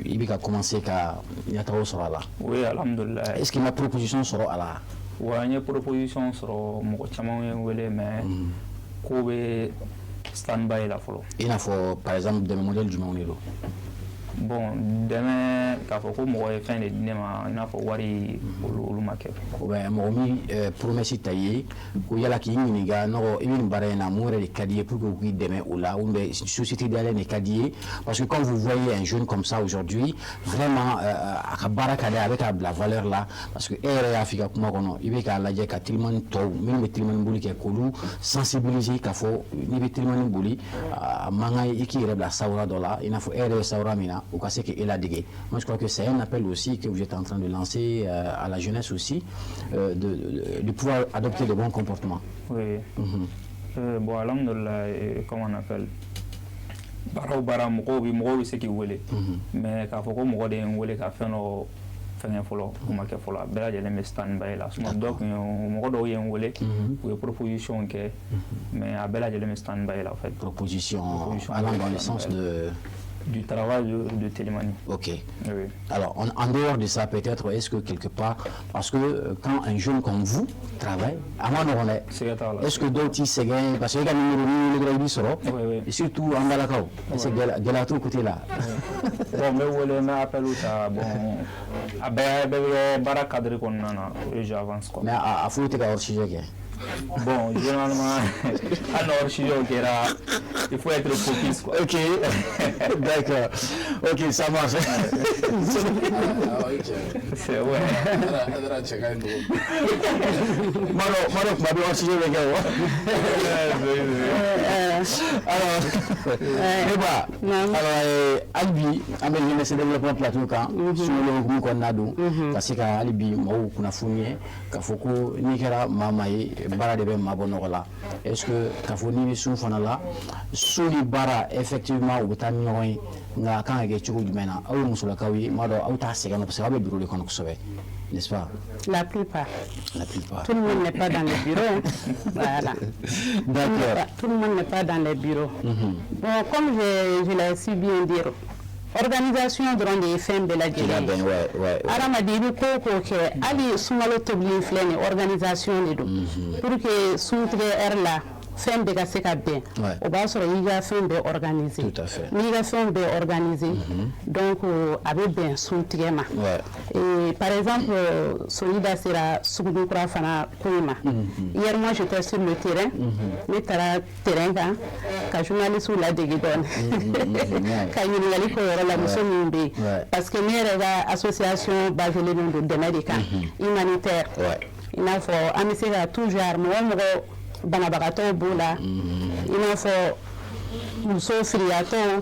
i bɛ ka commencer ka ɲɛtagaw sɔrɔ a la.
Oui, alhamdulillah.
Est-ce qu'il ma proposition sɔrɔ a la?
Wa, n ye proposition sɔrɔ, mɔgɔ caman ye n wele, mais ko bɛ stand by la fɔlɔ.
I n'a fɔ par exemple, dɛmɛ modèle jumɛnw de don?
Bon, dɛmɛ k'a fɔ ko mɔgɔ ye fɛn de di ne ma, i n'a fɔ wari, olu ma kɛ.
Ou bien mɔgɔ min promesse ta i ye ko yala k'i ɲininka nɔgɔ, i bɛ nin baara in na, mun yɛrɛ de ka di i ye pour que u k'i dɛmɛ o la, ou bien société dayɛlɛ de ka di i ye? Parce que quand vous voyez un jeune comme ça aujourd'hui, vraiment a ka baara ka di, a bɛ k'a bila valeur la, parce que e yɛrɛ y'a f'i ka kuma kɔnɔ, i bɛ k'a lajɛ ka telimani tɔw minnu bɛ telimani boli kɛ, k'olu sensibiliser k'a fɔ n'i bɛ telimani boli, a man kan i k'i yɛrɛ bila sawura dɔ la, i n'a fɔ e yɛrɛ bɛ sawura min na, u ka se k'e ladege. Moi, je crois que c'est un appel aussi que vous êtes en train de lancer à la jeunesse aussi, de pouvoir adopter de bons comportements.
Oui. Bon, alhamdulillah, comment on appelle, baara o baara, mɔgɔw bɛ se k'i wele, mais k'a fɔ ko mɔgɔ de ye n wele ka fɛn dɔ Fɛngɛ fɔlɔ, o ma kɛ fɔlɔ. A bɛɛ lajɛlen bɛ stand by la. Sinon dɔw tun ye, mɔgɔ dɔw ye n wele, u ye proposition kɛ, mais a bɛɛ lajɛlen bɛ stand by la en fait.
Proposition,
Proposition
allant dans le sens de
du travail de Télémanie.
Ok.
Oui.
Alors, en dehors de ça, peut-être, est-ce que quelque part, parce que quand un jeune comme vous travaille, à moi, non,
Siga t'a la.
est-ce que d'autres, ils sɛgɛn, parce que i ka numéro ni wele dɔrɔn i b'i sɔrɔ, et surtout an balakaw, est-ce que gɛlɛya t'o côté là?
Bon, n bɛ wele, n bɛ appel ta. Bon, a bɛɛ bɛ kɛ baara cadre kɔnɔna na et j'avance quoi.
Mais a foyi tɛ ka hors sujet kɛ.
Bon, généralement, hali hors sujet kɛra, il faut être focus quoi.
Ok, d'accord. Ok, ça marche.
Ah, oui, cɛ.
C'est ouais.
A cɛ ka ɲi tugun.
Maro kuma bɛ hors sujet bɛ kɛ o. Alors, ne ba, alors hali bi an bɛ jeunesse développement plateau kan, sunkalo hukumu kɔnɔna don, ka se ka hali bi mɔgɔw kunnafoni ye k'a fɔ ko n'i kɛra maa maa ye, baara de bɛ maa bɔ nɔgɔ la. Est-ce que k'a fɔ n'i bɛ sun fana la, sun ni baara, effectivement, u bɛ taa ni ɲɔgɔn ye, nka a kan ka kɛ cogo jumɛn na? Aw ye musolakaw ye, n b'a dɔn aw t'a sɛgɛn parce que aw bɛ bureau de kɔnɔ kosɛbɛ, n'est-ce pas?
La plupart.
La plupart.
Tout le monde n'est pas dans les bureaux, hein. Voilà.
D'accord.
Tout le monde n'est pas dans les bureaux. Bon, comme je l'ai si bien dit, organisation dɔrɔn de ye fɛn bɛɛ lajɛlen ye.
Labɛn, ouais.
Hadamaden, i bɛ ko o ko kɛ, hali sunkalo tobili filɛ nin ye, organisation de don pour que suntigɛ heure la, fɛn bɛɛ ka se ka bɛn. O b'a sɔrɔ i ka fɛn bɛɛ organiser.
Tout à fait.
N'i ka fɛnw bɛɛ organiser, donc a bɛ bɛn suntigɛ ma. Et par exemple, Soli da sera Sugunikura fana ko in ma. Hier, moi, j'étais sur le terrain. Ne taara terrain kan ka journaliste ladege dɔɔni, ka ɲininkali k'o yɔrɔ la, muso min bɛ yen. Parce que ne yɛrɛ ka association baselen don dɛmɛ de kan, humanitaire. I n'a fɔ an bɛ se ka toujours mɔgɔ o mɔgɔ, banabagatɔw b'o la, i n'a fɔ muso firiyatɔw,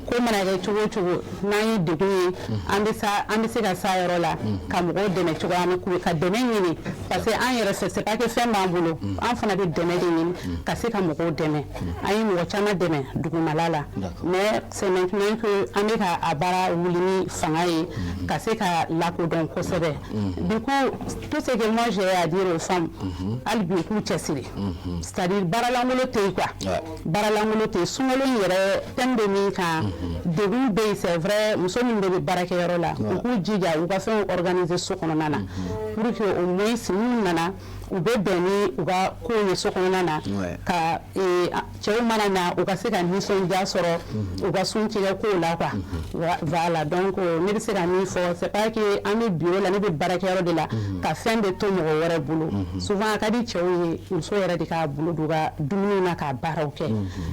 ko mana kɛ cogo o cogo, n'an ye degun ye, an bɛ sa, an bɛ se ka s'a yɔrɔ la ka mɔgɔw dɛmɛ cogoya min ka dɛmɛ ɲini, parce que an yɛrɛ fɛ, c'est pas que fɛn b'an bolo, an fana bɛ dɛmɛ de ɲini ka se ka mɔgɔw dɛmɛ. An ye mɔgɔ caman dɛmɛ dugumala la, mais c'est maintenant que an bɛ ka a baara wuli ni fanga ye ka se ka lakodɔn kosɛbɛ. Du coup, tout ce que moi j'ai à dire aux femmes, hali bi u k'u cɛsiri, c'est à dire baaralankolon tɛ yen quoi. Baaralankolon tɛ yen. Sunkalo in yɛrɛ, thème bɛ min kan, degun bɛ yen, c'est vrai. Muso min bɛ baarakɛyɔrɔ la, u k'u jija u ka fɛnw organiser so kɔnɔna na pour que au moins n'u nana, u bɛ bɛn ni u ka kow ye so kɔnɔna na, ka cɛw mana na, u ka se ka nisɔndiya sɔrɔ u ka suntigɛ kow la quoi. Voilà, donc ne bɛ se ka min fɔ, c'est pas que an bɛ bureau la, ne bɛ baarakɛyɔrɔ de la, ka fɛn bɛɛ to mɔgɔ wɛrɛ bolo. Souvent a ka di cɛw ye muso yɛrɛ de k'a bolo don u ka dumuniw na k'a baaraw kɛ.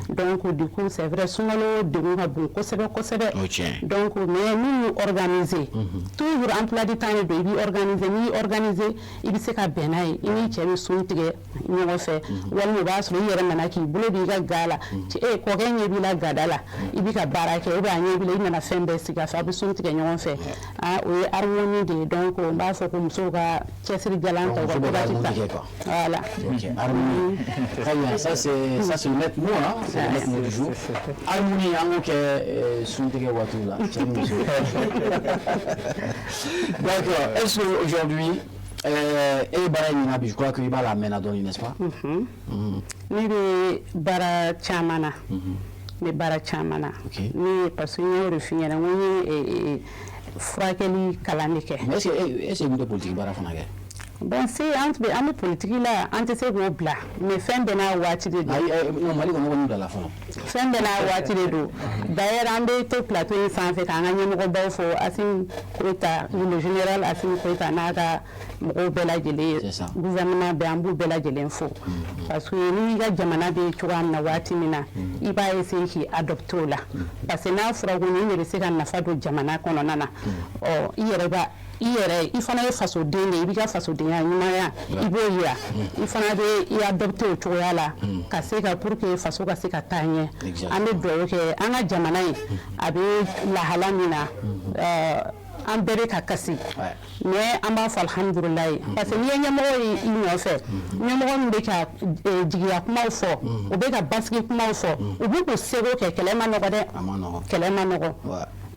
Donc du coup, c'est vrai, sunkalo degun ka bon kosɛbɛ kosɛbɛ.
O tiɲɛ.
Donc mais n'u y'u organiser, toujours emploi du temps de don, i b'i organiser. N'i y'i organiser, i bɛ se ka bɛn n'a ye, i ni cɛ bɛ sun tigɛ ɲɔgɔn fɛ, walima o b'a sɔrɔ i yɛrɛ nana k'i bolo b'i ka ga la, e kɔkɛ ɲɛ b'i la gada la, i b'i ka baara kɛ, ou bien a ɲɛ b'i la, i nana fɛn bɛɛ sigi a fɛ, a bɛ sun tigɛ ɲɔgɔn fɛ. Ah, o ye harmonie de ye. Donc n b'a fɔ ko musow ka cɛsiri jalan ta, u ka
Muso bɛɛ ka
courage ta.
harmonie kɛ quoi.
Voilà.
Ok, harmonie. Très bien, ça c'est le maître mot, hein. C'est le maître mot du jour. Harmonie, an k'o kɛ suntigɛ waatiw la, cɛ ni muso. D'accord. Est-ce que aujourd'hui, e ye baara in ɲina bi, je crois que i b'a la a mɛnna dɔɔni, n'est-ce pas?
Ne bɛ baara caman na, n bɛ baara caman na. Ne, parce que n y'o de f'i ɲɛna, n ko n ye furakɛli kalan de kɛ.
Mais est-ce que i tun tɛ politique baara fana kɛ?
Bon, si, an bɛ politique la, an tɛ se k'o bila, mais fɛn bɛɛ n'a waati de don.
Ayi, non, Mali kɔnɔ kɔni bilala fɔlɔ.
Fɛn bɛɛ n'a waati de don. D'ailleurs, an bɛ to plateau in sanfɛ k'an ka ɲɛmɔgɔbaw fo, Assimi Goïta, le général Assimi Goïta n'a ka mɔgɔw bɛɛ lajɛlen
C'est ça.
gouvernement bɛɛ, an b'u bɛɛ lajɛlen fo, parce que n'i ka jamana bɛ cogoya min na waati min na, i b'a essayer k'i adopter o la, parce que n'a fɔra ko nin de bɛ se ka nafa don jamana kɔnɔna na, ɔ i yɛrɛ b'a i yɛrɛ, i fana ye fasoden de ye, i b'i ka fasodenya ɲumanya, i b'o yira, i fana bɛ i adopter o cogoya la ka se ka pour que faso ka se ka taa ɲɛ. An bɛ dugawu kɛ an ka jamana ye, a bɛ lahala min na, an bɛɛ bɛ ka kasi, mais an b'a fɔ alihamudulilayi, parce que n'i ye ɲɛmɔgɔ ye i nɔfɛ, ɲɛmɔgɔ min bɛ ka jigiya kumaw fɔ, u bɛ ka basigi kumaw fɔ, u b'u k'u seko kɛ. Kɛlɛ ma nɔgɔ dɛ.
A ma nɔgɔn.
Kɛlɛ ma nɔgɔ.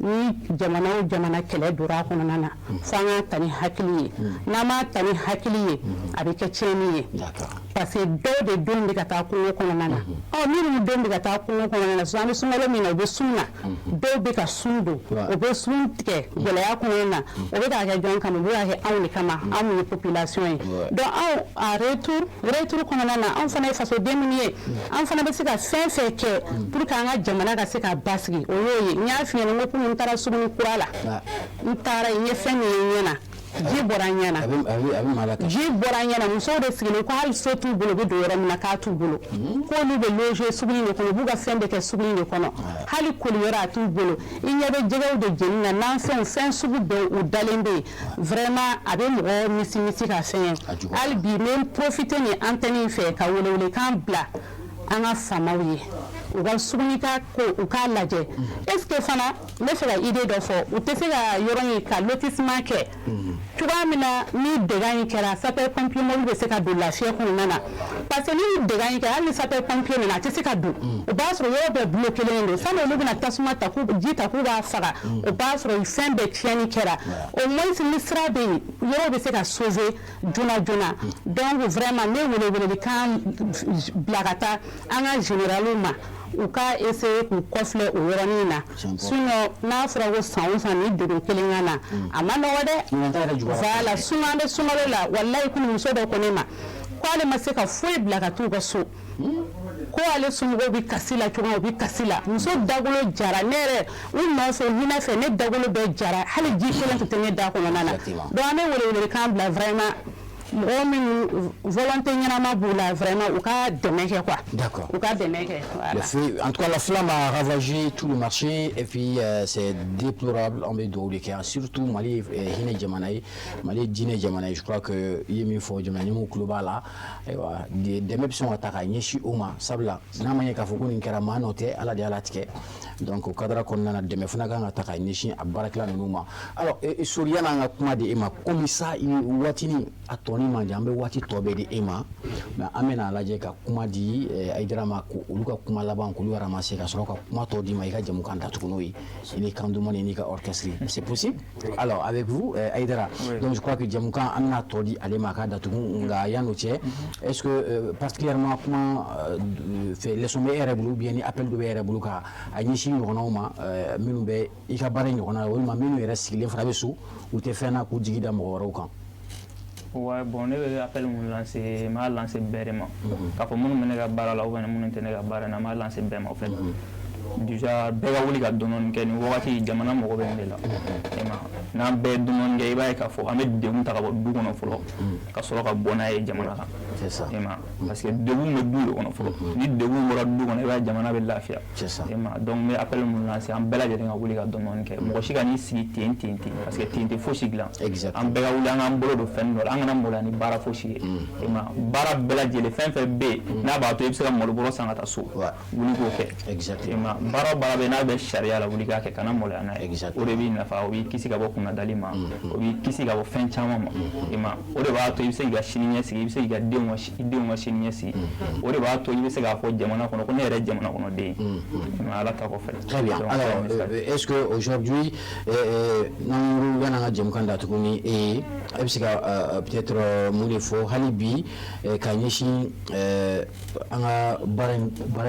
Ni jamana o jamana kɛlɛ donna a kɔnɔna na, fo an k'a ta ni hakili ye. N'an m'a ta ni hakili ye, a bɛ kɛ tiɲɛni ye, parce que dɔw de denw bɛ ka taa kungo kɔnɔna na. Ɔ, minnu denw bɛ ka taa kungo kɔnɔna na sisan, an bɛ sunkalo min na, u bɛ sun na, dɔw bɛ ka sun don, u bɛ sun tigɛ gɛlɛya kɔnɔna na. O bɛ k'a kɛ jɔn kama? U bɛ k'a kɛ anw de kama, anw min ye population ye. Donc anw, en retour kɔnɔna na, anw fana ye fasoden minnu ye, an fana bɛ se ka fɛn fɛn kɛ pour que an ka jamana ka se ka basigi, o y'o ye. N y'a f'i ɲɛna, n ko kunun n taara sugu kura la, n taara yen, n ye fɛn min ye n ɲɛ na, ji bɔra n ɲɛ na, ji bɔra n ɲɛ na. Musow de sigilen ko hali so t'u bolo, u bɛ don yɔrɔ min na k'a t'u bolo, k'olu bɛ loger sugu in de kɔnɔ, u b'u ka fɛn bɛɛ kɛ sugu in de kɔnɔ, hali koliyɔrɔ a t'u bolo. I ɲɛ bɛ jɛgɛw de jeni na, nanfɛnw, fɛn sugu bɛɛ u dalen bɛ yen. Vraiment, a bɛ mɔgɔ misi misi ka fɛn ye. Hali bi n bɛ n profiter nin antenne in fɛ ka welewelekan bila an ka faamaw ye, u ka sugunika ko u k'a lajɛ. Est ce que fana, n bɛ fɛ ka idée dɔ fɔ, u tɛ se ka yɔrɔ in ka lotissement kɛ cogoya min na, ni dégâts in kɛra, sapeur pompier mobile bɛ se ka don lafiya kɔnɔna na? Parce que ni dégâts in kɛra, hali ni sapeur pompier nana, a tɛ se ka don, o b'a sɔrɔ yɔrɔ bɛɛ bloqué don. Sani olu bɛna tasuma ta k'u ji ta k'u b'a faga, o b'a sɔrɔ fɛn bɛɛ tiɲɛni kɛra. Au moins ni sira bɛ yen, yɔrɔ bɛ se ka sauver joona joona. Donc vraiment, ne wele welelikan bila ka taa an ka généraux ma, u ka essayer k'u kɔfilɛ o yɔrɔnin na. Sinon n'a fɔra ko san o san ni degun kelen ka na, a ma nɔgɔ dɛ. Voilà, sinon an bɛ sunkalo la. Walayi, kunun muso dɔ ko ne ma ko ale ma se ka foyi bila ka t'u ka so, ko ale somɔgɔw bɛ kasi la cogo min, u bɛ kasi la. Muso dagolo jara. Ne yɛrɛ, u nɔfɛ, hinɛ fɛ, ne dagolo bɛɛ jara, hali ji kelen tun tɛ ne da kɔnɔna na. Donc an bɛ welewelekan bila vraiment, mɔgɔ minnu volonté ɲɛnama b'u la, vraiment u ka dɛmɛ kɛ quoi.
D'accord.
U ka dɛmɛ kɛ, voilà.
Le feu, en tout cas, la flamme a ravagé tout le marché et puis c'est déplorable. An bɛ dugawu de kɛ, surtout Mali ye hinɛ jamana ye, Mali ye diinɛ jamana ye. Je crois que i ye min fɔ, jamana ɲɛmɔgɔw tulo b'a la. Ayiwa, dɛmɛ bɛ sɔn ka ta ka ɲɛsin o ma, sabula n'a ma ɲɛ k'a fɔ ko nin kɛra, maa nɔ tɛ, Ala de y'a latigɛ. Donc o cadre kɔnɔna na, dɛmɛ fana kan ka ta ka ɲɛsin a baarakɛla ninnu ma. Alors, Sori, yan'an ka kuma di e ma, komi sa waatinin a tɔni man jan, an bɛ waati tɔ bɛɛ di e ma, mais an bɛna lajɛ ka kuma di Hayidara ma, olu ka kuma laban k'olu ramasser, ka sɔrɔ ka kuma tɔ d'i ma, i ka jamukan datugu n'o ye, i ni kan duman n'i ka orchestre, c'est possible? Alors avec vous, Hayidara.
Oui.
Donc je crois que jamukan, an bɛna tɔ di ale ma a k'a datugu. Nka yan'o cɛ, est-ce que particulièrement kuma fɛ leçon bɛ e yɛrɛ bolo, ou bien ni appel dɔ bɛ e yɛrɛ bolo ka a ɲɛsin ɲɔgɔnnaw ma, minnu bɛ i ka baara in ɲɔgɔnna la, walima minnu yɛrɛ sigilen fana bɛ so, u tɛ fɛn na, k'u jigi da mɔgɔ wɛrɛw kan?
Ouais, bon, ne bɛ appel mun lancer, n b'a lancer bɛɛ de ma. K'a fɔ minnu bɛ ne ka baara la ou bien minnu tɛ ne ka baara in na, n b'a lancer bɛɛ ma au fait. Déjà, bɛɛ ka wuli ka dɔɔni kɛ nin wagati, jamana mago bɛ nin de la. E ma n'an bɛɛ ye dɔɔni kɛ, i b'a ye k'a fɔ an bɛ degun ta ka bɔ du kɔnɔ fɔlɔ, ka sɔrɔ ka bɔ n'a ye jamana kan.
C'est ça.
E ma parce que degun bɛ du de kɔnɔ fɔlɔ. Ni degun bɔra du kɔnɔ, i b'a ye jamana bɛ lafiya.
C'est ça.
E ma donc n bɛ appel mun lancer, an bɛɛ lajɛlen ka wuli ka dɔɔni kɛ. Mɔgɔ si ka n'i sigi ten ten ten, parce que ten tɛ fosi dilan. An bɛɛ ka wuli, an k'an bolo don fɛn dɔ la, an kana maloya ni baara fosi ye. E ma baara bɛɛ lajɛlen, fɛn fɛn bɛ yen n'a b'a to i bɛ se ka malo bɔrɔ san ka taa so, wuli k'o kɛ. E ma baara o baara bɛ yen n'a bɛ sariya la, wuli k'a kɛ, kana maloya n'a ye. O de b'i nafa, o b'i kisi ka bɔ kunnadali ma, o b'i kisi ka bɔ fɛn caman ma. E ma o de b'a to i bɛ se k'i ka sini ɲɛsigi, i bɛ se k'i ka denw ka i denw ka sini ɲɛsigi. O de b'a to i bɛ se k'a fɔ jamana kɔnɔ ko ne yɛrɛ ye jamana kɔnɔden ye. E ma Ala ta kɔfɛ.
Très bien.
Donc,
Alors,
c'est un message.
Est-ce que aujourd'hui, n'an ko yan'an ka jɛmukan datugu ni e ye, e bɛ se ka peut-être mun de fɔ hali bi ka ɲɛsin an ka baara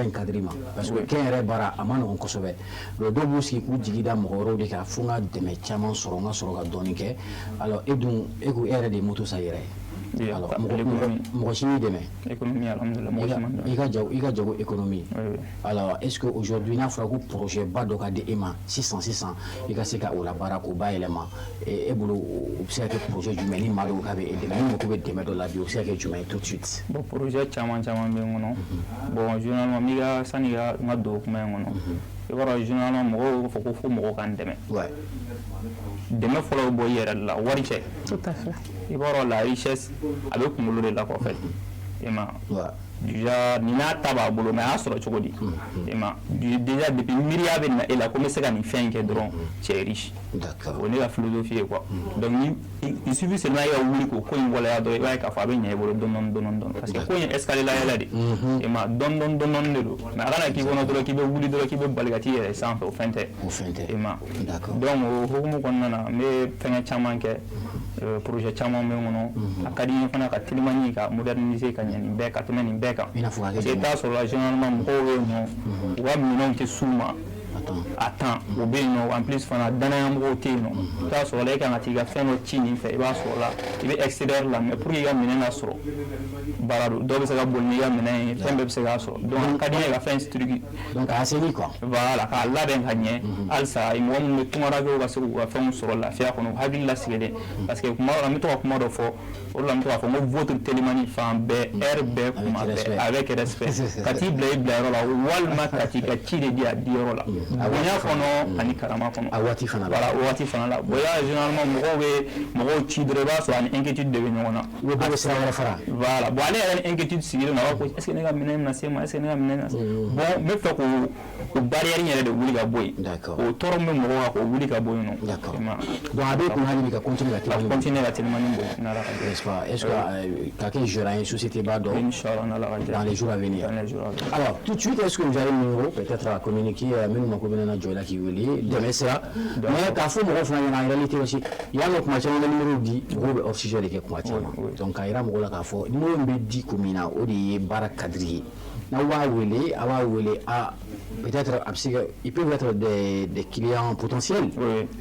in cadre ma? Parce que kɛnyɛrɛ baara a ma nɔgɔn kosɛbɛ. Donc dɔw b'u sigi k'u jigi da mɔgɔ wɛrɛw de kan, fo n ka dɛmɛ caman sɔrɔ, n ka sɔrɔ ka dɔɔnin kɛ. Alors e dun, e ko e yɛrɛ de ye moto san i yɛrɛ ye.
Oui,
Alors
l'économie.
mɔgɔ si m'i dɛmɛ.
Économie, alhamdulillah, mɔgɔ si ma dɛmɛ.
I ka jago économie.
Oui.
Alors est-ce que aujourd'hui, n'a fɔra ko projet ba dɔ ka di e ma sisan sisan, i ka se ka o labaara k'o bayɛlɛma, e bolo o bɛ se ka kɛ projet jumɛn, ni maa dɔw k'a bɛ e dɛmɛ, ni mako bɛ dɛmɛ dɔ la bi, o bɛ se ka kɛ jumɛn ye tout de suite?
Bon, projet caman caman bɛ n kɔnɔ. Bon, généralement, n'i ka sanni ka n ka don kuma in kɔnɔ, i b'a dɔn, généralement mɔgɔw b'a fɔ ko fo mɔgɔw k'an dɛmɛ. Dɛmɛ fɔlɔ bɛ bɔ i yɛrɛ de la, wari cɛ.
Tout à fait.
I b'a dɔn, la richesse a bɛ kunkolo de la kɔfɛ. E ma Déjà nin n'a ta b'a bolo, mais a y'a sɔrɔ cogo di? E ma déjà depuis miiriya bɛ na e la ko n bɛ se ka nin fɛn in kɛ dɔrɔn, tu es riche. O ne ka philosophie ye quoi. Donc ni il suffit seulement e ka wuli k'o ko in waleya dɔrɔn, i b'a ye k'a fɔ a bɛ ɲɛ i bolo dɔɔni dɔɔni dɔɔni, parce que ko in ye escalier la yɛlɛ de ye. E ma dɔɔni dɔɔni dɔɔni de don, mais a kana k'i kɔnɔ dɔrɔn k'i bɛ wuli dɔrɔn k'i bɛ bali ka t'i yɛrɛ sanfɛ, o fɛn tɛ.
O fɛn tɛ.
E ma donc o hukumu kɔnɔna na, n bɛ fɛngɛ caman kɛ, projet caman bɛ n kɔnɔ. A ka di n ye fana ka telimani ka moderniser ka ɲɛ nin bɛɛ ka tɛmɛ nin bɛɛ kan. Parce que i bɛ taa sɔrɔ la, généralement mɔgɔw bɛ yen nɔ, u ka minɛnw tɛ s'u ma à temps, o bɛ yen nɔ. En plus fana, danayamɔgɔw tɛ yen nɔ. I bɛ taa sɔrɔ la, e kan ka t'i ka fɛn dɔ ci nin fɛ, i b'a sɔrɔ la i bɛ extérieur la, mais pour que i ka minɛn ka sɔrɔ, baara don. Dɔw bɛ se ka boli n'i ka minɛn ye, fɛn bɛɛ bɛ se k'a sɔrɔ. Donc a ka di n ye ka fɛn structure.
Donc k'a assainir quoi.
Voilà, k'a labɛn ka ɲɛ halisa mɔgɔ minnu bɛ tungarankew ka se k'u ka fɛnw sɔrɔ lafiya kɔnɔ, u hakili lasigilen. Parce que kuma dɔ la, n bɛ to ka kuma dɔ fɔ, o de la n bɛ to k'a fɔ n ko votre telimani fan bɛɛ, heure bɛɛ, kuma bɛɛ, avec respect, ka t'i bila i bilayɔrɔ la, walima ka t'i ka ci de di a diyɔrɔ la, bonya kɔnɔ ani karama kɔnɔ.
A waati fana la.
Voilà, o waati fana la. Bon, y'a généralement mɔgɔw bɛ mɔgɔw ci dɔrɔn, i b'a sɔrɔ ani inquiétude de bɛ ɲɔgɔn na.
U bɛ bɔ sira wɛrɛ fara.
Voilà. Bon, ale yɛrɛ ni inquiétude sigilen don, a b'a fɔ est ce que ne ka minɛn bɛna se n ma, est ce que ne ka minɛn bɛna se. Bon, n bɛ fɛ k'o o barrière in yɛrɛ de wuli ka bɔ yen. O tɔɔrɔ min bɛ mɔgɔw kan, k'o wuli ka bɔ yen nɔ.
Donc a bɛ kun hali bi ka continuer ka
Ka continuer ka telimani boli, n'Ala ka jɛ.
N'est-ce pas? Est-ce que ka kɛ gérant ye société ba dɔ?
Inch'Allah, n'Ala ka jɛ.
Dans les jours à venir.
Dans les jours à venir.
Alors tout de suite, est-ce que vous avez le numéro peut-être à communiquer, minnu mako bɛ na jɔ i la k'i wele dɛmɛ sira? Mais k'a fɔ mɔgɔw fana ɲɛna, en réalité aussi, y'a dɔn kuma caman bɛ numéro di, mɔgɔw bɛ hors sujet de kɛ kuma caman. Donc k'a yira mɔgɔw la k'a fɔ numéro min bɛ di kun min na, o de ye baara cadre ye. N'aw b'a wele, a b'a wele a peut-être a bɛ se ka, ils peuvent être des clients potentiels.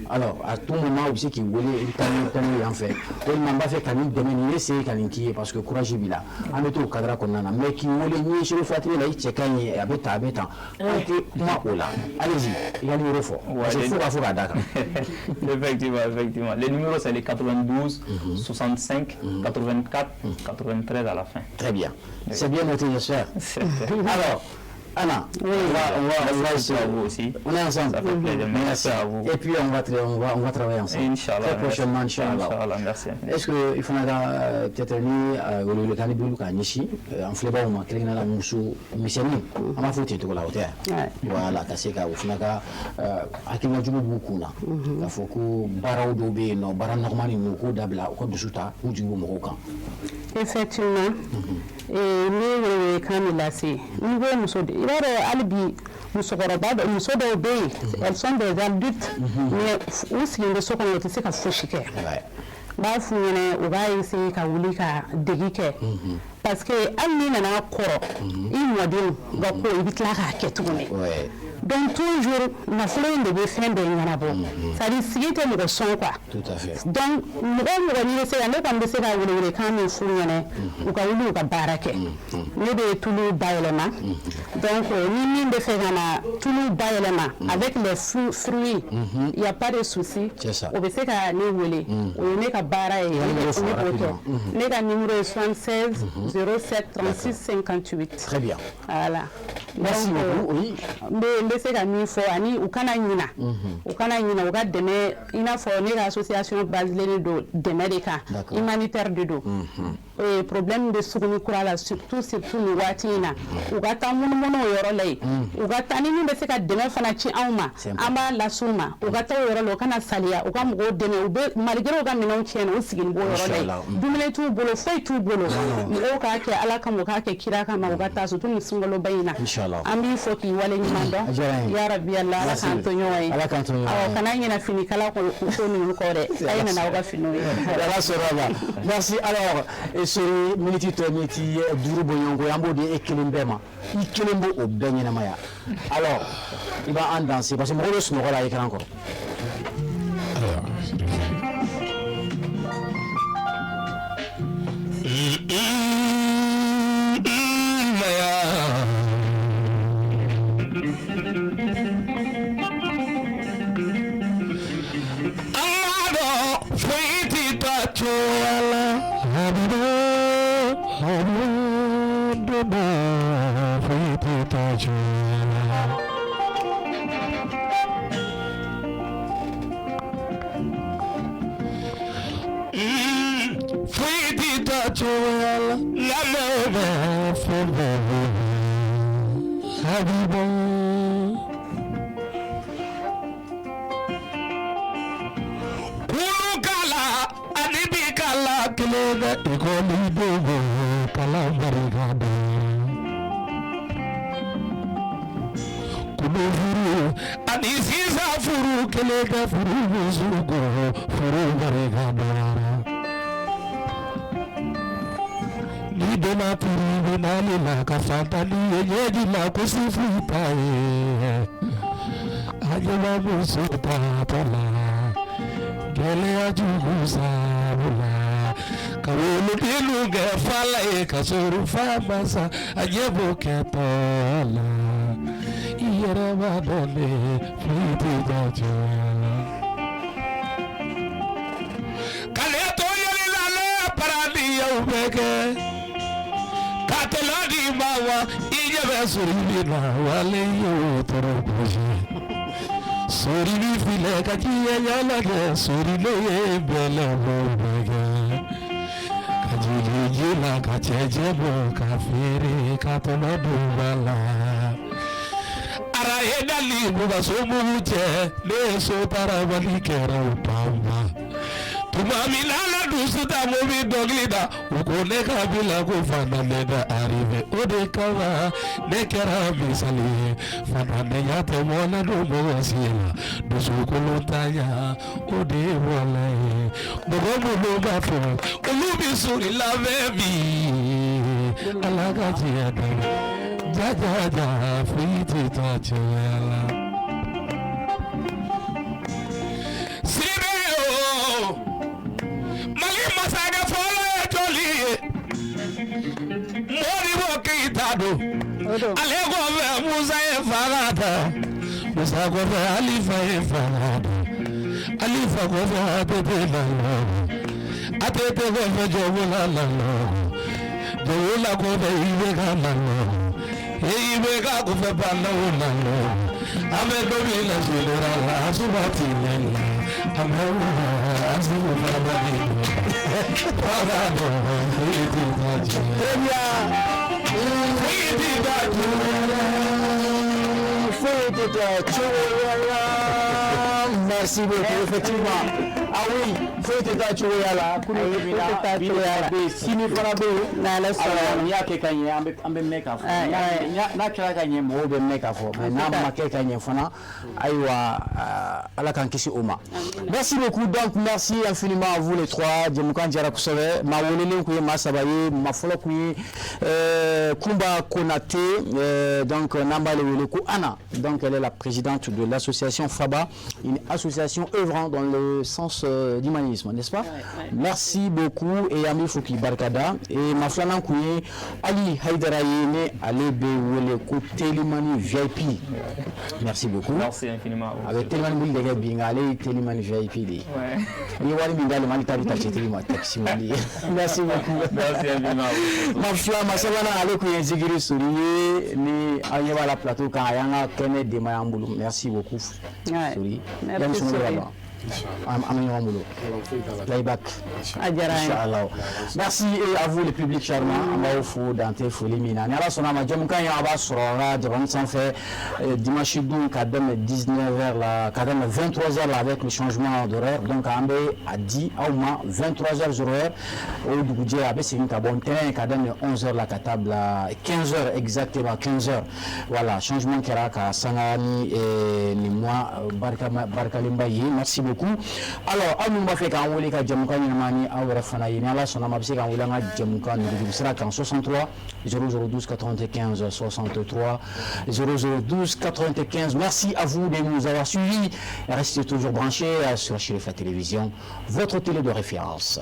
Alors à tout moment u bɛ se k'i wele, i bɛ taa ni taa n'u yan fɛ, walima n b'a fɛ ka nin dɛmɛ, nin essayer ka nin k'i ye, parce que courage b'i la. An bɛ t'o cadre kɔnɔna na, mais k'i wele n'i ye sero furakɛli la, i cɛ ka ɲi, a bɛ tan, a bɛ tan, an tɛ kuma o la. Allez-y, i ka numéro fɔ, parce que fo k'a fɔ k'a d'a kan.
Effectivement, effectivement. Le numéro, c'est le 92 65 84 93 à la fin.
Très bien. C'est bien noté, j'espère. Alors, Anna, oui. On va
Merci à vous aussi.
On est ensemble.
Ça fait plaisir. Merci à vous.
Et puis on va travailler ensemble.
Inch'Allah.
Très prochainement, Inch'Allah.
Inch'Allah, merci.
Est-ce que il faut peut-être ni welewelekan ni bolo k'a ɲɛsin an filɛbagaw ma, kɛrɛnkɛrɛnnenya la muso misɛnnin, an b'a fɔ ten cogo la, o tɛ? Voilà, ka se ka o fana ka hakilina jugu b'u kun na k'a fɔ ko baaraw dɔw bɛ yen nɔ, baara nɔgɔmani ninnu, k'o dabila, u ka dusu ta, k'u jigi bɔ mɔgɔw kan.
Effectivement, n bɛ welewelekan min lase, n'i ko muso, i b'a dɔn hali bi musokɔrɔba dɔ, muso dɔw bɛ yen, elles sont des adultes, mais u sigilen bɛ so kɔnɔ, u tɛ se ka fosi kɛ. N b'a f'u ɲɛna u b'a essayer ka wuli ka degi kɛ, parce que hali n'i nana kɔrɔ, i mɔdenw ka ko, i bɛ tila k'a kɛ tuguni. Donc toujours nafolo in de bɛ fɛn bɛɛ ɲɛnabɔ, c'est à dire sigi tɛ mɔgɔ sɔn quoi.
Tout à fait.
Donc mɔgɔ o mɔgɔ n'i bɛ se ka, ne kɔni bɛ se ka welewelekan min f'u ɲɛna, u ka wuli u ka baara kɛ. Ne bɛ tulu bayɛlɛma, donc ni min bɛ fɛ ka na tulu bayɛlɛma avec les fruits, il y a pas de souci, o bɛ se ka ne wele, o ye ne ka baara ye, ne b'o kɛ. Ne ka numéro ye 76 07 36 58.
Très bien.
Voilà.
Merci beaucoup. Oui.
N bɛ se ka min fɔ, ani u kana ɲina, u kana ɲina u ka dɛmɛ, i n'a fɔ ne ka association baselen don dɛmɛ de kan, humanitaire de don. Problème bɛ Suguni Kura la, surtout surtout nin waati in na, u ka taa munumunu o yɔrɔ la yen, u ka taa ni min bɛ se ka dɛmɛ fana ci anw ma, an b'a las'u ma. U ka taa o yɔrɔ la, u kana saliya, u ka mɔgɔw dɛmɛ. U bɛ malgré u ka minɛnw tiɲɛna, u sigilen b'o yɔrɔ la yen, dumuni t'u bolo, foyi t'u bolo. Mɔgɔw k'a kɛ Ala kama, u k'a kɛ kira kama, u ka taa surtout nin sunkaloba in na. An b'i fɔ k'i wale ɲuman dɔn, ya rabi Allah, Ala k'an to ɲɔgɔn ye.
Ala k'an to ɲɔgɔn ye.
Awɔ, kana ɲinɛ finikala ko ninnu kɔ dɛ, a ye nana aw ka finiw ye.
Ala sɔrɔ ma. Merci. Alors, sori miniti tɔ miniti 5 bɔɲɔgɔnko, an b'o di e kelen bɛɛ ma, i kelen b'o o bɛɛ ɲɛnamaya. Alors i b'an danser, parce que mɔgɔw bɛ sunɔgɔ la écran kɔrɔ.
Foyi tɛ. diya cogoya la nka bɛ fɛn bɛɛ bɛ Habiba. Kulu kala ani bi kala kelen bɛ ekɔlidenw kalan barika da. Kulu furu ani sisan furu kelen bɛ furu muso furu barika da. Ni donna tribunal la ka fantani ye ɲɛji la ko si foyi t'a ye. A ɲɛma muso taatɔ la gɛlɛya jugu sabu la ka wolodenw kɛ fala ye ka sɔrɔ fa ma sa a ɲɛ b'o kɛtɔ la i yɛrɛ b'a dɔn de foyi tɛ diya cogoya la. K'ale to yɛlɛ la ne paradiyaw bɛ kɛ ka tɛlɛ di ma wa i ɲɛ bɛ sɔrɔ i bɛ na wale y'o tɔɔrɔ gosi. Sori bi filɛ ka diɲɛ ɲɛnajɛ sori ne ye bɛlɛ bɔ bɛɛ kɛ ka jigin ji la ka cɛncɛn bɔ ka feere ka tɔnɔ dun ba la. Ara ye dali buba so mugu cɛ ne ye so taarabali kɛra o panba. Tuma min na ala dusu ta mo bɛ dɔnkili da u ko ne ka bila ko fantanya da arrivé o de kama ne kɛra misali ye fantanya tɛ mɔnɛ don mɔgɔ si la dusukolontanya o de ye wala ye mɔgɔ minnu b'a fɔ olu bɛ sori labɛn bi ala ka diɲɛ dɛmɛ jajaja foyi tɛ taa cogoya la. Sidibe o Mali masakɛ fɔlɔ ye jɔli ye Modibo Keyita don ale kɔfɛ Musa ye fanga ta Musa kɔfɛ Alifa ye fanga ta Alifa kɔfɛ ATT nana ATT kɔfɛ Jɔnkolon nana Jɔnkolon kɔfɛ IBK nana IBK kɔfɛ Bah N'Daw nana an bɛ don min na général Asuba Tine la an bɛ Asimu fana de fanga dɔn foyi tɛ taa jɛ.
Très bien.
Foyi tɛ taa jɛ.
Foyi tɛ taa cogoya la. Merci beaucoup, effectivement. Ah oui, foyi tɛ taa cogoya la. Kunu
Ayi,
bɛ
foyi tɛ taa
bi
cogoya la.
bɛ yen, sini fana bɛ yen.
N'Ala sɔnna.
Alors, n'i y'a kɛ ka ɲɛ, an bɛ mɛn k'a fɔ.
Ayi, ayi.
N'a kɛra ka ɲɛ, mɔgɔw bɛ mɛn k'a fɔ. Mais n'a ma kɛ ka ɲɛ fana, ayiwa, Ala k'an kisi o ma. Merci beaucoup. Donc, merci infiniment à vous les trois. Jɛmukan diyara kosɛbɛ. Maa welelen kun ye maa saba ye. Maa fɔlɔ kun ye Kumba Konate. Donc, n'an b'ale wele ko Anna. Donc, elle est la présidente de l'association FABA, une association œuvrant dans le sens d'humanisme, n'est-ce pas?
Ouais.
Merci beaucoup et an b'i fo k'i barikada. Et maa filanan kun ye Ali Haidara ye, ne ale bɛ wele ko Telimani VIP. Merci beaucoup.
Merci infiniment.
A bɛ Telimani boli de kɛ bi nka ale ye Telimani VIP de ye.
Ouais.
I ye wari min d'ale ma, hali t'a bɛ taxi tigi ma taxi man di ye. Merci beaucoup.
Merci infiniment.
Ma fila ma sabanan ale kun ye Zigiri Sori ye ni aw ɲɛ b'a la plateau kan a y'an ka kɛnɛ denbaya an bolo. Merci beaucoup
Ouais.
Sori.
Merci,
Yanni sunkalo ka
Sori.
ban. An bɛ ɲɔgɔn bolo. Playback.
A diyara an ye.
Inch'Allah. Merci et à vous le public charmant. An b'aw fo dan tɛ foli min na. Ni Ala sɔnna a ma jɛmukan in a b'a sɔrɔ an ka jabani sanfɛ dimanche don ka daminɛ 19h la ka daminɛ 23h la avec le changement d'horaire. Donc an bɛ a di aw ma 23h 00 o dugujɛ a bɛ segin ka bɔ ntɛnɛn ka daminɛ 11h la ka taa bila 15h exactement 15h. Voilà, changement kɛra ka sanga ni nin mois barikalenba ye. Merci beaucoup. Alors aw minnu b'a fɛ k'an wele ka jɛmukan ɲɛnama ni aw yɛrɛ fana ye ni Ala sɔnna ma a bɛ se k'an wele an ka jɛmukan nɛgɛjuru sira kan 63 00 12 95 63 00 12 95. Merci à vous de nous avoir suivis. Restez toujours branchés sur Chérifa Télévision, votre télé de référence.